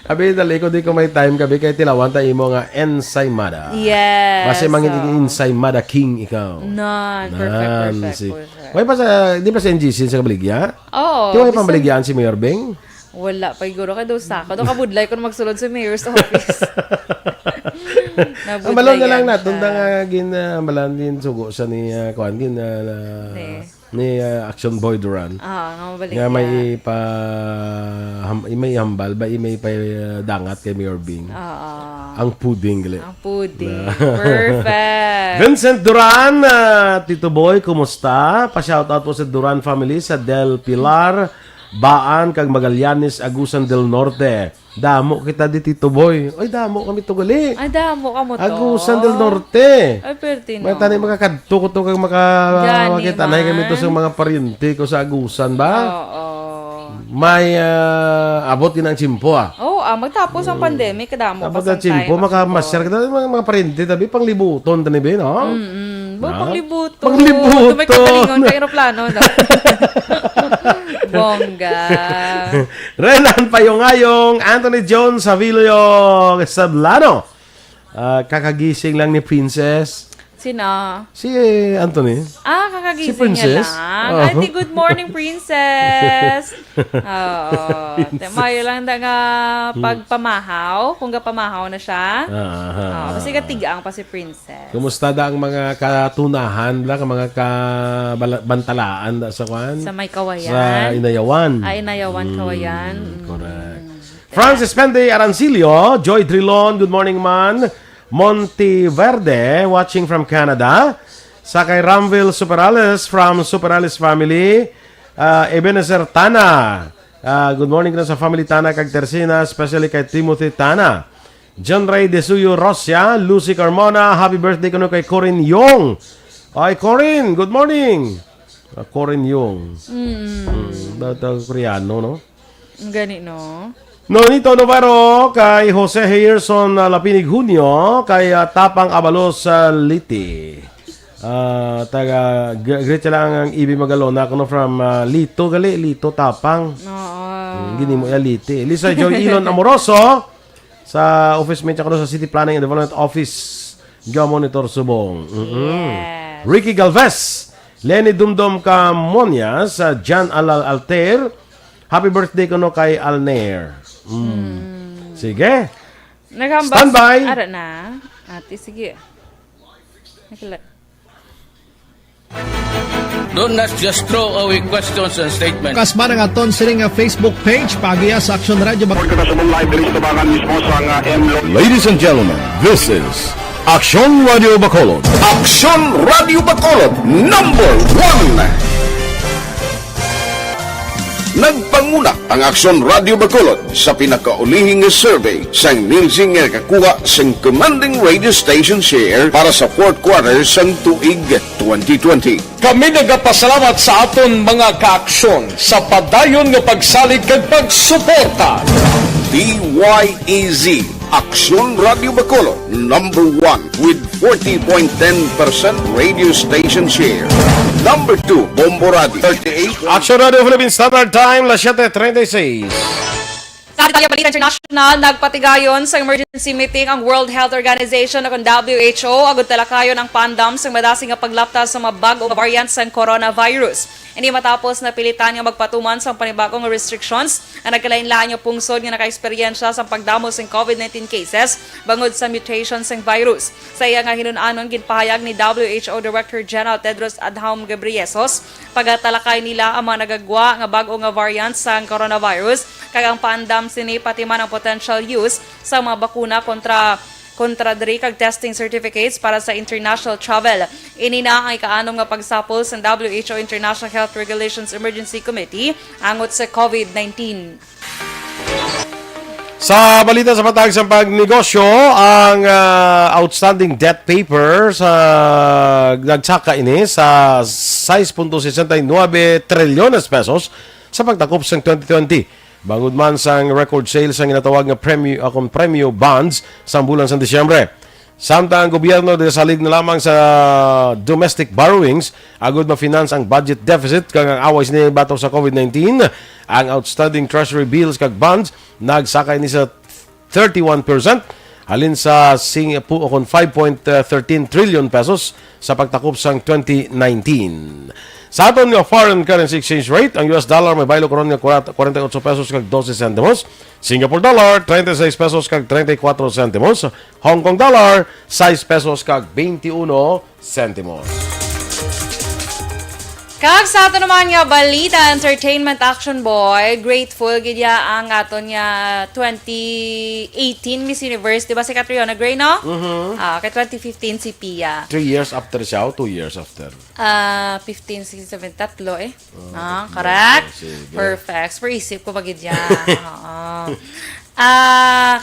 Abi, dali ko, di ko may time ka, be, kay tilawan ta imo nga Ensaymada. Yes, Basi mangin so. Ensaymada King ikaw. Nan, perfect, Nan, perfect, si perfect. Way pa sa, di ba sa N G C sa kabaligya? Oo, Di way bisan pambaligyan si Mayor Beng? Wala pa, siguro kay dosa ako. Daw kabudlay ko na magsulod sa mayor's office. Ang balon na lang Nabudlayan naton siya. Da nga gin, ah, ang balon din sugo sa ni, ah, kuan, gin, ah, na, Ni. ni, ah, Action Boy Duran. Ah, nga mabalik Nga may niya. pa, ham-, may hambal ba, may pa, ah, dangat kay Mayor Bing. Oo. Ang puding, gali. Ang puding. Na. Perfect. Vincent Duran, ah, Tito Boy, kumusta? Pa-shoutout po sa Duran family sa Del Pilar, Baan, kag Magallanes, Agusan del Norte. Damo kita di, Tito Boy. Ay, damo kami to gali. Ay, damo kamo to. Agusan del Norte. Ay, pwerte, no? May tani makakadto ko to kag maka-, Gani makita na kami to man. Sa mga paryente ko sa Agusan ba? Oo. May, ah, abot gid ang tiyempo, ah. Oo, ah, magtapos ang Mm. pandemic, kadamo Tapos pa ang tiyempo, time, makamasyar kita, mga, mga paryente, tabi, panglibuton, tani, be, no? Mm-mm. Bo, No? panglibuton. Panglibuton. Ito may kagalingon ka, aeroplano, no? Bongga. Renan Payongayong, Anthony Jones Savilio Sablano. Ah, kakagising lang ni Princess. Sino? Si, eh, Anthony. Ah, kakagising Si Princess? niya lang. Oo. Ate, good morning, Princess. Oo. Princess. Te, mayo lang da nga Hmm. pagpamahaw, kung gapamahaw na siya. Ah, aha, Oo, kasi ah. katigang pa si Princess. Kumusta da ang mga katunahan, bla, ka mga kabala-, bantalaan da sa kwan? Sa may Kawayan. Sa Inayawan. Ah, Inayawan, Mm, Kawayan. Mm. correct. Francis Pende Arancilio, Joy Drilon, good morning, man. Monteverde, watching from Canada. Sa kay Ramville Superales from Superales family. Ah, Ebenezer Tana. Ah, good morning na sa family Tana kag Tersina, especially kay Timothy Tana. John Ray De Suyo Rosia, Lucy Carmona, happy birthday kuno kay Corinne Yong. Ay, Corinne, good morning. Ah, Corin Yung. Mm. Mm, da-, da-, Koreano, no? Gani, no? No, Nito Novero, kay Jose Herson, ah, Lapinig Junio, kay, ah, Tapang Abalos sa Liti. Ah, taga, g-, greet lang ang Ibi Magalona, kuno from, ah, Lito, gali, Lito, Tapang. Oo. Mm, gini mo ya Liti. Lisa Joy Ilon Amoroso, sa office mate ako sa City Planning and Development Office. Ga Monitor Subong. Mm-mm. Yes. Ricky Galvez, Lenny Dumdum Camonia, sa Jan Alal Alter. Happy birthday kuno kay Alner. Mm. Sige. Naghambas. Standby. Ara na. Ate, sige. Nakila- Don't not just throw away questions and statements. Kasma ang aton sini nga Facebook page, pagiya sa Aksyon Radio Bacolod. Kita sa live diri sa tabangan mismo sa nga M Lo. Ladies and gentlemen, this is Aksyon Radio Bacolod. Aksyon Radio Bacolod, number one. Nagpanguna ang Aksyon Radio Bacolod sa pinakaulihing nga survey sang Nielsen nga nakakuha sang commanding radio station share para sa fourth quarter sang tuig twenty twenty. Kami nagapasalamat sa aton mga kaaksyon sa padayon nga pagsalig kag pagsuporta. D Y E Z, Aksyon Radio Bacolod, number one with forty point ten percent radio station share. Number two, Bombo Radio, thirty-eight. Aksyon Radio Philippine Standard Time, las siete treinta y seis. Sa detalye balita international, nagpatigayon sa emergency meeting ang World Health Organization o kung W H O agud talakayon ang paandam sa madasig nga paglapta sa mga bag-o nga variant sang coronavirus. Ini matapos napilitan nga magpatuman sang panibago nga restrictions ang nagkalain-lain nga pungsod nga nakaeksperyensya sang pagdamo sing COVID nineteen cases bangod sa mutation sang virus. Sa iya nga hinun-anon, ginpahayag ni W H O Director General Tedros Adhanom Ghebreyesus, pagatalakay nila ang mga nagagwa nga bag-o nga variant sang coronavirus kag ang paandam sini, pati man ang potential use sa mga bakuna kontra kontra diri kag testing certificates para sa international travel. Ini na ang ikaanom nga pagsapol sang W H O International Health Regulations Emergency Committee angot sa COVID nineteen. Sa balita sa patag sa pagnegosyo, ang ah, outstanding debt paper sa nagsaka ini sa sais punto sesenta y nuebe trilyones pesos sa pagtakop sang twenty twenty. Bangod man sang record sales sang ginatawag nga premyo, akon premyo bonds sang bulan sang Disyembre. Samtang ang gobyerno nagasalig na lamang sa domestic borrowings agud ma-finance ang budget deficit kag ang away sini batok sa COVID nineteen, ang outstanding treasury bills kag bonds nagsaka ini sa thirty-one percent halin sa sing pu kon five point thirteen trillion pesos sa pagtakop sang twenty nineteen. Sa aton nga foreign currency exchange rate, ang U S dollar may baylo karon nga kurat-, kwarenta y ocho pesos kag dose sentimos, Singapore dollar, treinta y seis pesos kag treinta y cuatro sentimos, Hong Kong dollar, sais pesos kag veintiuno sentimos. Kag sa ato naman nga balita, entertainment action boy, grateful gid ya ang aton nga twenty eighteen Miss Universe, di ba si Catriona Gray, no? Mhm. Ah, kay twenty fifteen si Pia. Three years after siya o two years after? Ah, fifteen, sixteen, seventeen, tatlo eh. Ah, correct? Sige. Perfect. Super isip ko pa gid ya. Oo. Ah,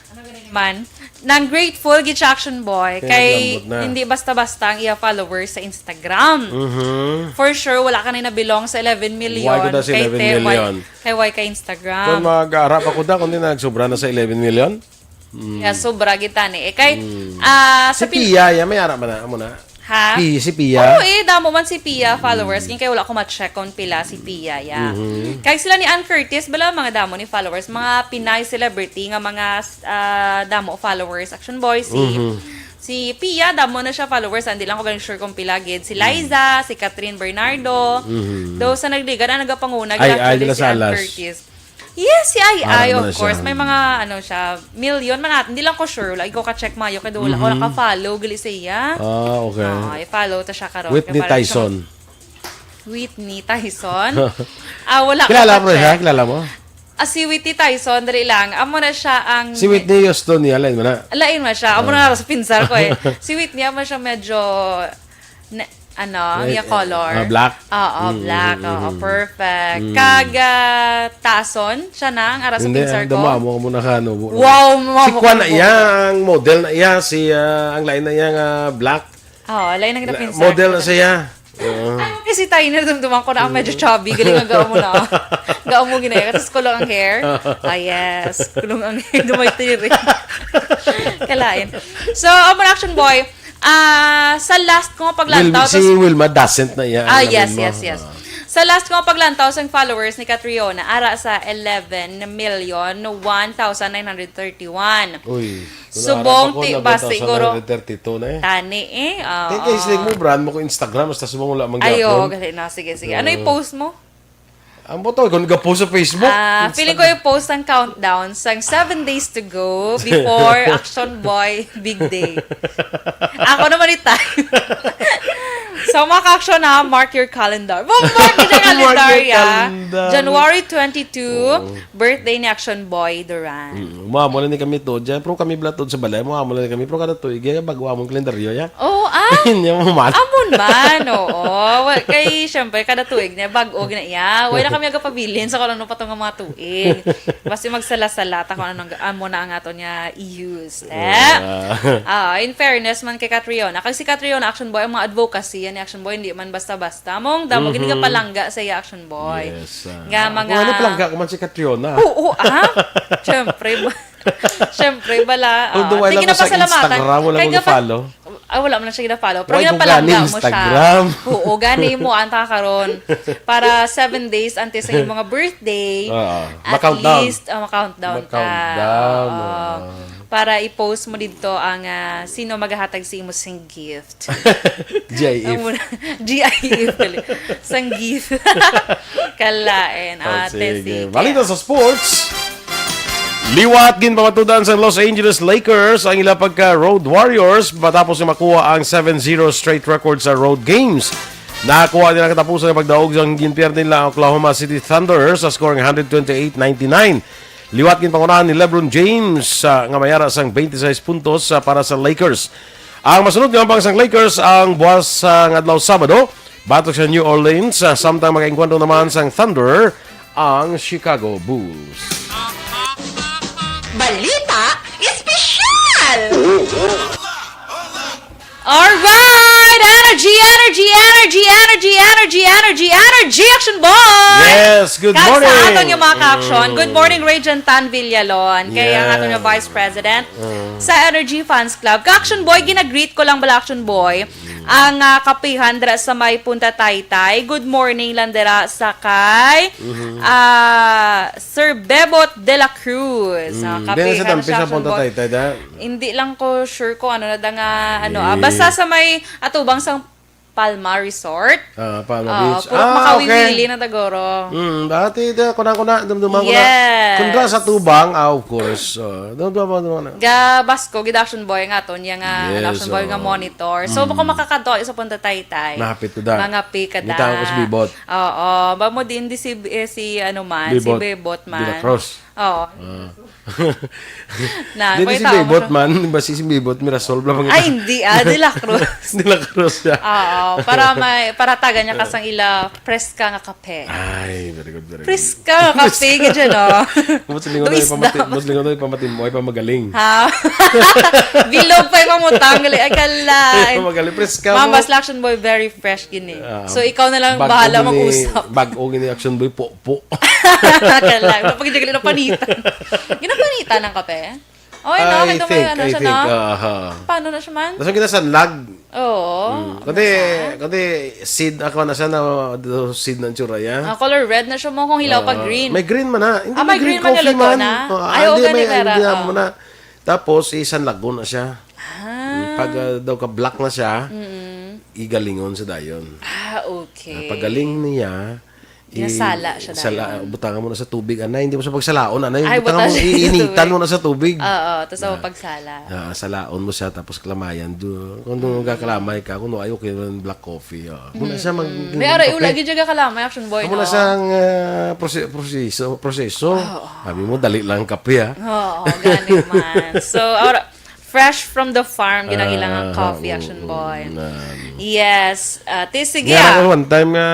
ano gani man? Nang grateful gid siya, action boy, Kaya kay naglambot na. Hindi basta-basta ang iya followers sa Instagram. Mhm. For sure, wala ka na nabelong sa eleven million. Why ko na sa Kay eleven te, why, million? Kay why ka Instagram? Kung mag-ara pa ko da, kung di na nagsubra na sa eleven million? Yeah, sobra gid tani. Eh, kay, ah, Si sa pin- Pia, ya, may ara ba na? Amo na? Ha? Pi, si Pia. Oo, eh, damo man si Pia followers. Kaya wala ko ma-check kung pila si Pia, ya. Mhm. Kag sila ni Ann Curtis, bala mga damo ni followers. Mga Pinay celebrity nga mga ah, damo followers, action boy, si, Mhm. si Pia, damo na siya followers. Hindi lang ko galing sure kung pila gid. Si Liza, si Catherine Bernardo. Mhm. Though sa nagligad, ang nagapanguna, Ay, gid actually ay, si sa Ann Alas. Curtis. Yes, si Ai Ah, Ai, ano of na course. siya? May mga, ano siya, million man natin. Hindi lang ko sure. Like, ko ka-check mayo. Kaya wala ko Mhm. naka-follow. Gali sa iya. Ah, okay. Ah, i-follow ta siya karon. Whitney Kaya parang Tyson. Whitney Tyson? Ah, wala Kilala ko mo na siya? ka-check. Kilala mo? Ah, si Whitney Tyson, dali lang. Amo na siya ang... Si Whitney Houston niya, lain mo na? Lain man siya. Amo na nga sa pinsar ko eh. Si Whitney, amo siya medyo, na, ano, Eh, niya color. ah, black? Oo, Mm, black. mm, Oo, mm. perfect. Mm. Kag ah, Tason, siya na, ang ara sa Hindi, pinsar ang ko. damo mo na ka, ano, bu- Wow, wow, Si Kwan na wow. iya, ang model na iya, si, ah, ang lain na iya nga black. Oo, lain ang napinsar Model ko. na siya. Oo. Ay, Si Tiny, nadumduman ko na ang medyo chubby. Galing ang gamo na. Gamo ginaya. Kasi kulong ang hair. Ah, yes. Kulong ang hair. Dumay tiri. Kalain. So, amo na, Action Boy. Ah, sa last ko nga Wilma, paglantaw, si tas Wilma doesn't na iya, Ah, alam yes, mo. yes, yes. Ah. Sa last ko nga paglantaw sa followers ni Catriona, ara sa eleven million one thousand nine hundred thirty-one. Uy, Subong ara pa ko, ti-, ba eleven thousand nine hundred thirty-two na eh. Tani eh, oo. Kay, kay sila mo, brand mo ko Instagram, basta subong wala man Ayo, gyapon. Gali na. Sige, sige. Ano Oo. i-post mo? Ang boto, kung nag-post sa Facebook. Ah, feeling ko i-post ang countdown sang seven days to go before Action Boy Big Day. Ako naman ni time. So, mga ka-action na, mark your calendar. Mo, mark your Mark your calendar, ya. calendar. January twenty-two, Oo. birthday ni Action Boy Duran. Mm, mo amo na ni kami to. Diyan, pero kami bala to sa balay. Mo amo na ni kami. Pero kada tuig, eh, bago among kalendaryo, ya. Oo, ah. Hindi mo man. Amon man, oo. Wa-, kay, syempre, kada tuig na, bag-o na iya. Wala kami agapabilin sa kung ano pa to nga mga tuig. Basta magsala-sala ta kung anong, amo na ang ato niya i-use. Eh? Yeah. Ah, in fairness man kay Catriona, kag si Catriona, Action Boy, ang mga advocacy yan ni Action Boy, hindi man basta-basta. Mong damo gid Mhm. nga palangga sa iya, Action Boy. Yes, ah. Nga mga Kung ano palangga ko man si Catriona. Oo, ah? Siyempre, ba-, siyempre, bala. Ah, Although wala sige ko na sa pasalamatan. Instagram, wala Kaya ko nga pa-, follow. Ah, wala mo na siya gina-follow. Pero Why ko gina-palangga gani mo siya. Instagram? Oo, gani mo, anta karon. Para seven days antes sa iyong mga birthday, Oo. at Ma-countdown. least, ah, ma-countdown ka. Ma-countdown, Oo. ah. Para i-post mo dito ang, ah, sino maghahatag sa imo sing gift. G I F. Amo na. G I F, dali. Sang gift. Kalain. Oh, Ate, sige. sige. Balita sa sports. Liwat ginpamatudan sa Los Angeles Lakers ang ila pagka Road Warriors matapos nga makuha ang seven zero straight record sa Road Games. Nakuha nila ang katapusan nga pagdaog sang ginpierde nila ang Oklahoma City Thunder sa score nga hundred twenty-eight ninety-nine. Liwat ginpangunahan ni LeBron James, ah, nga mayara sang twenty-six puntos, ah, para sa Lakers. Ang masunod nga ambang sang Lakers ang buwas, ah, nga adlaw Sabado, batok sa New Orleans, ah, samtang makaengkwentro naman sang Thunder ang Chicago Bulls. Balita Espesyal! Alright! Energy, energy, energy, energy, energy, energy, energy, Action Boy! Yes, good Kag morning! sa aton nga mga ka-action, Mm. good morning, Ray Jantan Villalon. Kay ang aton nga Yes. Vice President Mm. sa Energy Fans Club. Ka-action Boy, ginagreet ko lang bala, Action Boy, ang, ah, kapihan dira sa may Punta Taytay. Good morning lang dira sa kay, Mm-hmm. ah, Sir Bebot de la Cruz. Ah, Mm. Di na kapihan sa Tampi siya, sa Action Punta Boy. Taytay, da? Hindi lang ko sure kung ano na da nga, ano, ah, Eh. basta sa may atubang sang Palma Resort. Ah, Palma Ah, Beach. puro Ah, makawiwili okay. na tagoro. Mm, dati da, kuna, kuna, dumduma ko na. Yes. Kundra sa tubang, ah, of course. Oh, dumduma, dumduma na. Ga Basco, gid Action Boy nga to, niya nga, Yes, Action Boy nga oh. monitor. So, Mm. baka makakadto sa Punta Taytay. Mahapit ko da. Mga pikada. Ngita ko si Bibot. Oo, ba mo din di si, eh, si ano man, si Bibot Bebot de la man. Cruz. Oo. Ah. Na, Di, di si pakita mo Bebot siya. man, di ba si, si Bebot Mirasol, bla, bang Ay, hindi, ah, De La Cruz. De La Cruz siya. Oo, para may, para tagan niya kasang ila preska nga kape. Ay, very good, very good. Preska nga kape, gid siya, no? Mas lingaw na Tuis ipamati-, daw. mas lingaw na ipamati mo, ay pamagaling. Ha? Bilog pa ipamutang, gali, ay, kala. Ay, pamagaling, preska mo. Ma'am, Bas Action Boy, very fresh gini. Ah, So, ikaw na lang bag-o bahala gini, mag-usap. bag-o gini Action Boy, po, po. Kala, wala pa gid gali na panitan. Ginapanitan ang kape? Okay, no? I Kaya may think, ano I siya, think, no? aha. Paano na siya man? Nasa ginasanlag. Oo. Mm. Kundi, Nasa? kundi seed ako na siya na, do seed ng tsura, ya? Ah, color red na siya mo kung hilaw pa Ah, green. may green man na. Hindi, Ah, may may green green man coffee yung luto man. na? Ah, Ay, oo, hindi, gani may, mera, hindi na oh. mo na. Tapos, isanlagon na siya. Ah. Mm, pag, ah, daw ka black na siya, Mm. igalingon sa dayon. Ah, okay. Ah, pagaling niya, i-, Ginasala siya sala-, dayon. butangan mo na sa tubig, anay, hindi mo sa pagsalaon, anay, Ay, butangan butas mo, siya sa iinitan tubig. mo na sa tubig. Oo, tapos Ah. ako pagsala. Ah, salaon mo siya, tapos kalamayan. Do, kung doon magkakalamay ka, kung no, ay, okay naman black coffee, ah. Kung na siya mag-, Mm. May aray, kape. ula, gid siya kalamay, Action Boy, Amo na no? siyang, ah, prose-, proseso, proseso. Oo. Sabi mo, dali lang kape, ah. Oo, gani man. So, ora, fresh from the farm, ginang ilang Ah, coffee, oo, Action Boy. na. Yes. Ah, ti, sige, Nga ah. ako one time nga,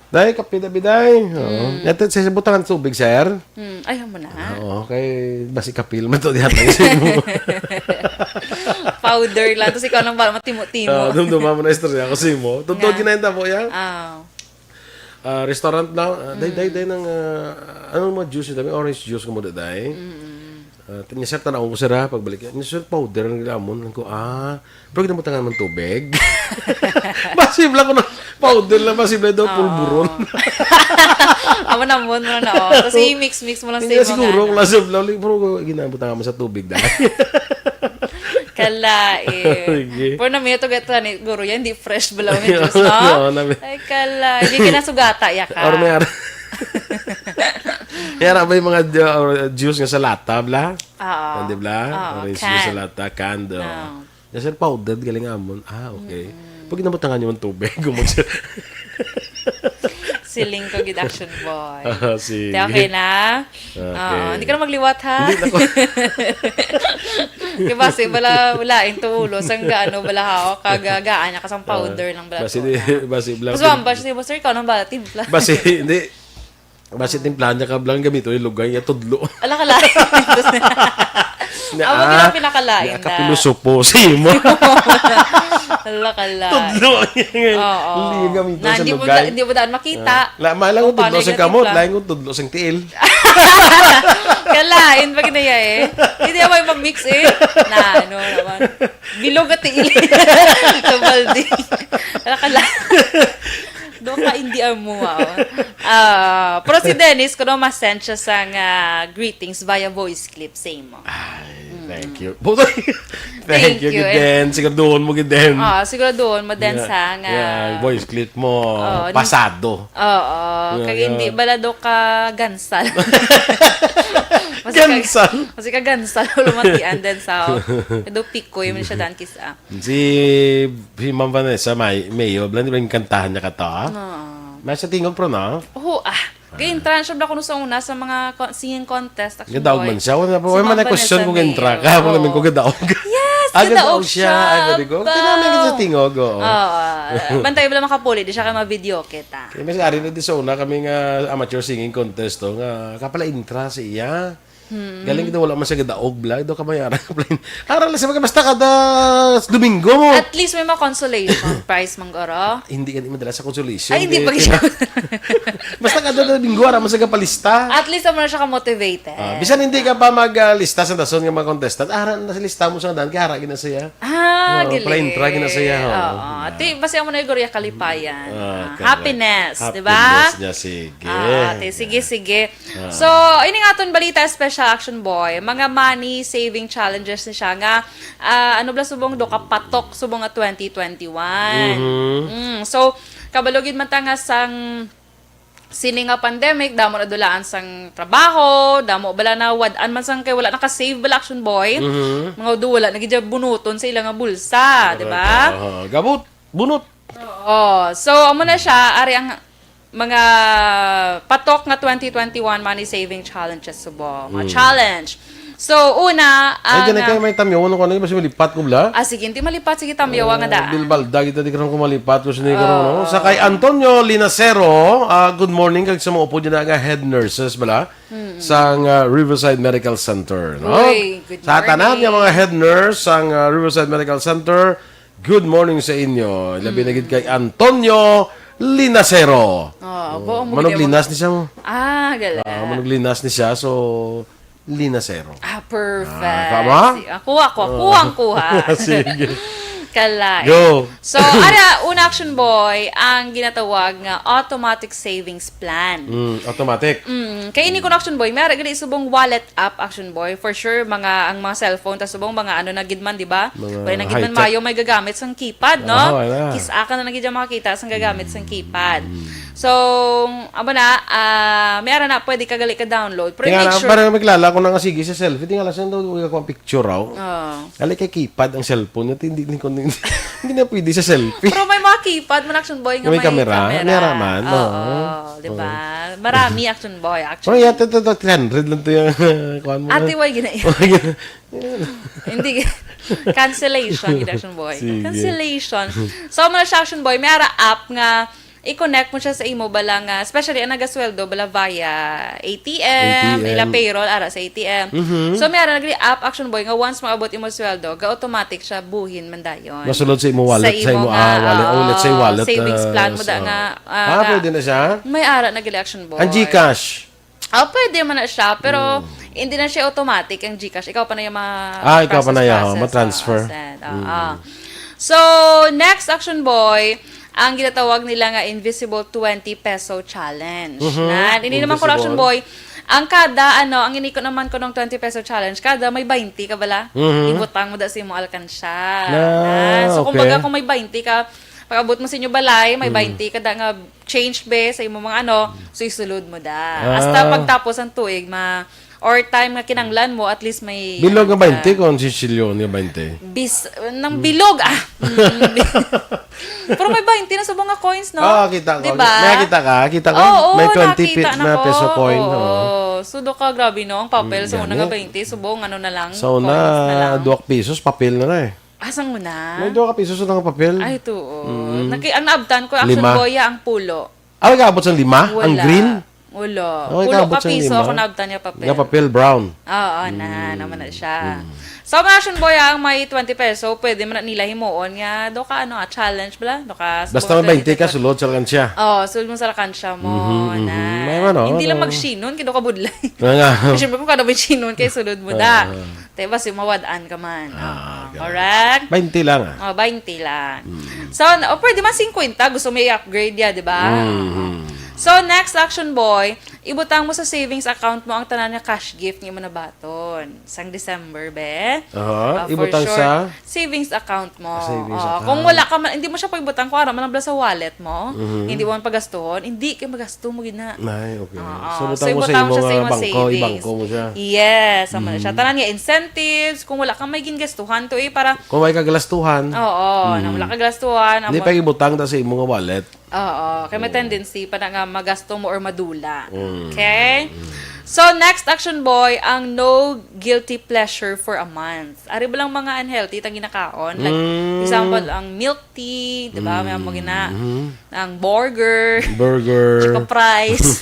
"Day, kape na, biday." Oo. Mm. Yato sa butangan tubig, sir. Mm, ayaw mo na. Oo, kay basi kapil man to, diha tayo sa imo. Powder lang. Tapos ikaw nang bala, matimo-timo. Ah, dumduma mo na istorya ko sa imo. Totoo, nga, ginahintabo yan. Ah. Ah, restaurant lang. Ah, day, day, day ng, ah, anong mga juice nila? May orange juice ko mo, day. Mm. Ah, tin-, sir, tanaw ko, sir, ha, pagbalik. Ni sir, powder ang nilamon. Ko, ah, pero ginabutangan man tubig. Basi lang ko na powder lang, basi lang daw, oo, pulburon. Amo na mo, mo na, oh. Tapos i-mix-mix mo lang sa imo, siguro, nga, kung ano, lasa lang, pero ginabutangan mo sa tubig, dahil. Kala, eh. Sige. Pero na, may ito, gato, ni, guro, yan, di fresh ba lang yung juice, no? Oo, nami- Ay, kala. Hindi ka nasugata, ya ka. Or may ara-, may ara ba yung mga ju-, or juice nga sa lata, bla? Oo. Yan, di bla? Oo, orange juice sa can. Lata, canned, oh. Oo. Yes, sir, powdered, galing amon. Ah, okay. Mm-mm. Pag nabutangan niyo ang tubig, gumag-, siling ko gid, Action Boy. Ah, sige. Te, okay na? Okay. Oo, hindi ka na magliwat, ha? Hindi na ko. Diba, si bala, wala, yung tulo, sang gaano, bala, ha, o, kagagaan niya, kasang powder, ah, ng bala, basi di, tuna. Basi bala, basi, bala, sir, ikaw nang bala, timpla. Basi, hindi. Basi timplahan niya ka bala, gamito yung lugay niya, tudlo. Ala ka lain. Na, amo gid ang ah, pinakalain na, na kapilosopo sa imo. Ala ka lain. Tudlo niya nga. Oo. Hindi, gamito na, sa hindi mo lugay da-, hindi mo daan makita. Ah. La-, malang kung tudlo sa kamot, lain kung tudlo sa tiil. Kalain pa kinaya eh. Hindi ako yung mag-mix eh. Na, ano naman. Bilog at tiil. Sa baldi. Ala ka lain. Do ka, hindi amo, ah. Ah, pero si Dennis, kuno, ma-send siya sang, ah, greetings via voice clip sa imo. Ay, thank you. Thank you, gid, eh. Siguraduhon mo, gid, Den. Ah, siguraduhon mo, Den, yeah, sa nga, yeah, voice clip mo, oh, pasado. Oo, yeah, kag hindi bala do ka gansal. Gansal? Kasi ka gansal, lumatian, Den, sa, oh, do pikoy man siya, Dan, kis-a. Si, si Ma'am Vanessa May-, Mayo, bala, di ba yung kantahan niya ka to, ah? Oo. May sa tingog, pro, no? Oo, ah. Ga-entrance siya bala kuno sa una sa mga co-, singing contest, Action Boy. Gadaog man siya. Wala pa, si wala man Ma'am na question Vanessa kung entra Mayo. Ka. Wala man ko gadaog. Yes, ah, gadaog siya. Ay, gadaog siya. Ay, gadaog. Kaya namin sa tingog, oo. Oo. Bantay bala makapuli, di siya kay ma-video kita. Kaya mas ari na di sa una kami nga amateur singing contest to, nga kapala entra siya. Hmm. Galing kita, wala man siya gadaog, bala. Daw kamayaran ka, plain. Aral lang siya, basta kada Domingo mo. At least may mga consolation prize, manggoro. Hindi ka, hindi madala sa consolation. Ay, hindi pa siya. Basta kada Domingo, ara man siya kapalista. At least, amo na siya ka-motivated. Ah, bisan hindi ka pa mag, ah, lista sa dason nga mga contestant, ara na sa lista mo sa daan, kaya ara gina siya. Ah, oh, galing. Plain track na siya, oh. Oo. Yeah. Ti, basta amo na yung Gloria Kalipayan. Ah, ah, correct. Happiness, di ba? Happiness niya, sige. Ah, ti, sige, sige. Ah. So, ining aton balita, special, Action Boy, mga money saving challenges ni siya nga, ah, ano bala subong do kapatok subong nga twenty twenty-one. Mhm. Mm, so, kabalo gid man ta nga sang sini nga pandemic, damo nadulaan sang trabaho, damo bala nawad-an man sang kay wala naka-save bala, Action Boy. Mhm. Mga do wala na gid siya bunuton sa ila nga bulsa, di ba? Correct. Aha. Gabot, bunot. Oo. So, amo na siya, ari ang mga patok nga twenty twenty-one money saving challenges subong. Mga, mm, challenge. So, una, ay, ang, ganun kayo, ah, may tamyawan ko, ano, basta malipat ko, bala. Ah, sige, hindi malipat, sige, tamyawan nga, ah, daan. Bilbalda, kita di karon ko malipat, ko sini karon, no? Oo. Sa kay Antonio Linacero, ah, good morning, kag sa mga upo dyan nga head nurses, bala, mm, sang, ah, Riverside Medical Center, no? Uy, good morning. Sa tanan nga mga head nurse sang, ah, Riverside Medical Center, good morning sa inyo. Labi na gid kay, mm, Antonio Linacero. Oh, oh, abo mo, manog gid mo. Linas ni siya mo. Ah, galing. Ah, manog linas ni siya, so, Linacero. Ah, perfect. Ah, tama? Si-, ah, kuha, kuha, oh, kuha, kuha. Sige. Kalain. Go. So, ara, una, Action Boy, ang ginatawag nga automatic savings plan. Mm, automatic. Mm, kay ini kuno, Action Boy, may ara gali subong wallet app, Action Boy. For sure, mga, ang mga cellphone, ta subong mga ano na gid man, di ba? Mga high-tech. Wala na gid man mayo may gagamit sang keypad, no? Ah, wala. Kis-a ka na lang gid dyan makakita sang gagamit sang keypad. Mm. So, amo na, ah, may ara na pwede ka gali ka download. Pero tingala, make sure. Parang may kilala ko na nga, sige, sa selfie, tingala siya daw, uy, ako ang picture raw. Oo. Gali kay keypad ang cellphone niya, hindi, hindi, hindi, hindi na pwede sa selfie. Pero may mga keypad man, Action Boy, nga may, may camera. May camera man, oo. Oo, di ba? Oo. Marami, Action Boy, actually. Oh, yeah, to, to, to, three hundred lang to yung, kuwan mo na. Ate, why gina-, hindi. Cancellation, gid, Action Boy. Sige. Cancellation. So, amo na siya, Action Boy, may ara app nga i-connect mo siya sa imo bala nga, especially ang nagasweldo bala via A T M, A T M. Ila payroll ara sa A T M. Mhm. So may ara na gani app, Action Boy, nga once maabot imo sweldo, ga-automatic siya buhin man dayon. Masulod sa imo wallet, sa imo, ah, wallet. Oh, let's say wallet, savings plan mo da nga, ah, pwede na siya? May ara na gani, Action Boy. Ang GCash? Oh, pwede man na siya, pero hindi na siya automatic ang GCash. Ikaw pa na yung ma-, ah, ikaw pa na yung ma-transfer. Oo. So, next, Action Boy, ang ginatawag nila nga Invisible twenty Peso Challenge. Mhm. Na, hindi naman ko, Action Boy, ang kada, ano, ang iniko naman ko ng twenty Peso Challenge, kada may twenty ka bala, ibutang mo da sa imong alkansya. Ah, so, okay. Kumbaga, kung may twenty ka, pag-abot mo sa inyo balay, may twenty ka da nga change, be, sa imong mga ano, so isulod mo da. Hasta pagtapos ang tuig, ma-, or time nga kinanglan mo, at least may bilog nga twenty, kung sisilyo niya twenty. Bis-, nang bilog, ah! Mm, bi-, pero may twenty na subong nga coins, no? Ah, kita ko. Diba? May kita ka? Kita ko? Oo, may twenty pi-, na peso coin. Oo. So, do ka, grabe, no? Ang papel, so, una nga twenty, subong, ano na lang, coins na lang. So, na, duwak pisos, papel na na eh. Asang una? May duha ka piso sa nga papel. Ay, tuo. Mm. Naki-, ang naabtan ko, Action Boy, ang pulo. Ah, may kaabot sa lima? Ang green? Wala. Wala. Pulo ka piso ako naabtan nga papel. Nga papel, brown. Oo, na, naman na siya. So, ang Action Boy, ang may twenty peso, pwede man na nila himuon nga, do ka, ano, ah, challenge bala? Do ka, basta may twenty ka, sulod sa alkansya. Oh, sulod mo sa alkansya mo, na. Hindi lang magsinon, kay do ka budlay. Siyempre, kung kada may sinon, kay sulod mo da. Te, basi mawad-an ka man. Ah, correct? Baynte lang, ah. Oh, baynte lang. So, o pwede man singkwenta, gusto mo i-upgrade ya, di ba? So, next, Action Boy, ibutang mo sa savings account mo ang tanan nga cash gift nga imo nabaton. Sang December, be? Aha, ibutang sa savings account mo. Savings account. Kung wala ka man, hindi mo siya pagbutang kung ara man lang sa wallet mo. Hindi mo man pagastuhon, hindi kay magasto mo gid na. Ay, okay. Oo. So, butang mo sa imo nga bangko, ibangko mo siya. Yes, amo na siya. Tanan nga incentives, kung wala ka may gingastuhan to eh, para kung may kagalastuhan. Oo, nang wala kagalastuhan, hindi pa ibutang ta sa imo nga wallet. Oo, kay may tendency pa na nga magasto mo or madula. Okay? So, next, Action Boy, ang no guilty pleasure for a month. Ari ba lang mga unhealthy tang ginakaon? Like, example, ang milk tea, di ba? May amo gina-, ang burger, chicken fries.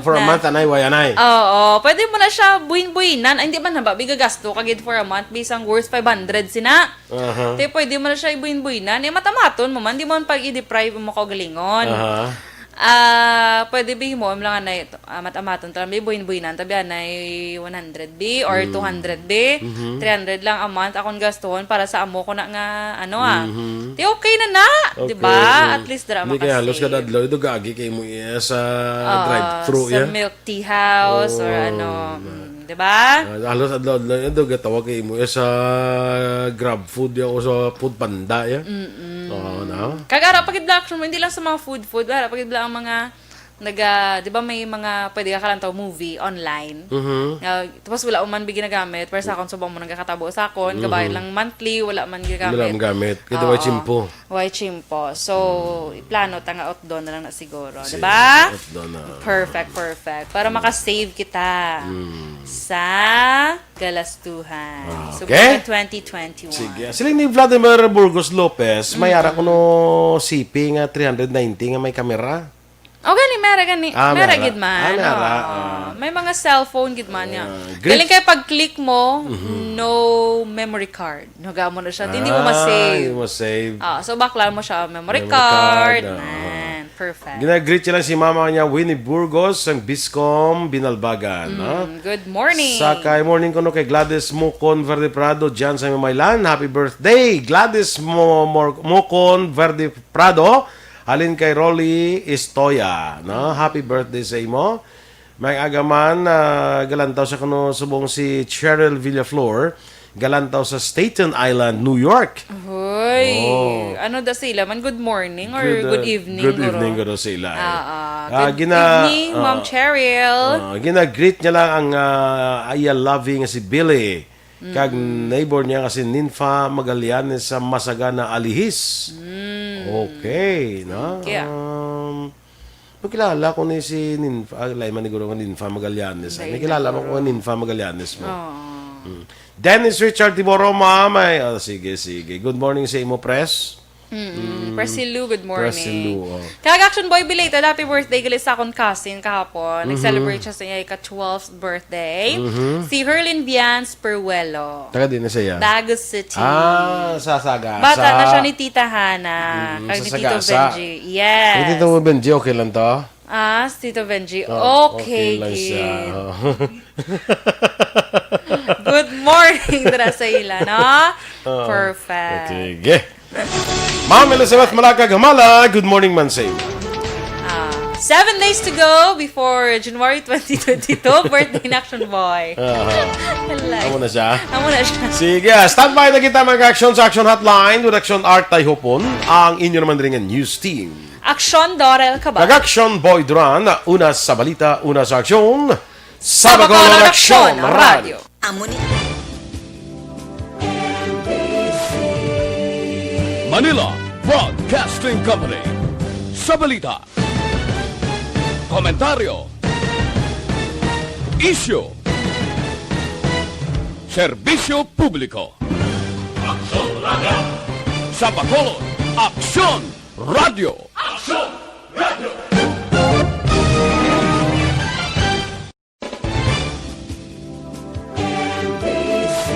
For a month, anay, way anay. Oo, pwede mo na siya buhin-buhinan. Ay, hindi man haba, bigagasto ka gid for a month, bisang worth five hundred sina. Aha. Te, pwede mo na siya ibuhin-buhinan. Eh, matamaton mo man, di mo man pag-i-deprive mo kaugalingon. Aha. Ah, pwede ba himuon lang anay, ah, matamaton ta lang, may buhin-buhinan, tabi anay one hundred bi, or two hundred bi, three hundred lang a month akong gastuhon para sa amo ko na nga, ano, ah. Te, okay na na, di ba? At least dira makasave. Hindi kay halos kada adlaw, ito gaagi kay mo iya sa drive-thru, sa milk tea house, or ano. Di ba? Ah, halos adlaw-adlaw yan, daw gatawag kay imo, eh, sa Grab Food ya, o sa Food Panda ya. Oo, na. Kag ara pa gid lang, actually, hindi lang sa mga food, food, ara pa gid lang ang mga naga, di ba, may mga pwede ka kalantaw movie online. Nga, tapos wala man bi ginagamit, pero sa akon, subong mo nagakatabo sa akon, kabayan lang monthly, wala man ginagamit. Wala man gamit. Kaya way chimpo. Way chimpo. So, plano ta nga outdoor na lang na siguro, di ba? Outdoor na. Perfect, perfect. Para makasave kita sa galastuhan. Ah, okay. Subong nga twenty twenty-one. Sige. Siling ni Vladimir Burgos Lopez, may ara kuno C P nga three hundred ninety nga may kamera. O, gani, mera gani. Ah, mera gid man. Ah, mera. Oo. May mga cellphone gid man niya. Ah, galing kay pag-click mo, no memory card. Nagamo na siya. Hindi mo ma-save. Ah, hindi mo save. Ah, so, bakla mo siya, memory card. Perfect. Gina-greet sila si mama niya, Winnie Burgos, ang Biscom Binalbagan, ha? Good morning. Sa kay morning kuno kay Gladys Mukon Verde Prado, dyan sa Mamaylan. Happy birthday, Gladys Mo-, Mor-, Mukon Verde Prado. Halin kay Rolly Istoya, no? Happy birthday sa imo. May aga man, ah, galantaw sa kuno subong si Cheryl Villaflor, galantaw sa Staten Island, New York. Hoy, ano da sila man? Good morning or good evening, good evening, guro sila. Ah, ah, good evening, Ma'am Cheryl. Ah, gina-greet niya lang ang, ah, iya loving nga si Billy. Kag neighbor niya nga si Ninfa Magallanes sa Masagana, Alihis. Okay, no? Um, nakilala ko ni si Ninfa, ah, lain man ni guro nga Ninfa Magallanes. Nakilala mo ko nga Ninfa Magallanes mo. Dennis Richard Tiboro, ma'am. Ay, oh, sige, sige. Good morning sa imo, Pres. Mm, Presilu, good morning. Presilu, oh. Kag Action Boy, belated happy birthday gali sa akon cousin kahapon. Nag-celebrate siya sa iyang ika-twelfth birthday. Si Herlin Vians Peruelo. Taga din na siya. Bago City. Ah, sa Sagasa. Bata na siya ni Tita Hana. Mm, Kag sa ni Tito Sagasa. Benji. Yes. Ni Tito Benji, okay lang to? Ah, si Tito Benji. Oh, Okay, lang siya. gid. Oh. Good morning dira sa ila, no? Oh, Perfect. Sige. Ma'am Elizabeth Malacag Hamala, good morning, man say. Ah, seven days to go before January twenty twenty-two, birthday ni Action Boy. Ah, Alay. Amo na siya. Amo na siya. Sige, standby na kita, mga action sa Action Hotline with Action Art Tayhopon, ang inyo naman rin nga news team. Action Dorel Cabal. Kag Action Boy Duran, una sa balita, una sa aksyon. Sa Bacolod Aksyon Radio. Amo ni Manila Broadcasting Company. Sa balita, komentaryo, isyu, serbisyo publiko. Aksyon Radio. Sa Bacolod, Aksyon Radio. Aksyon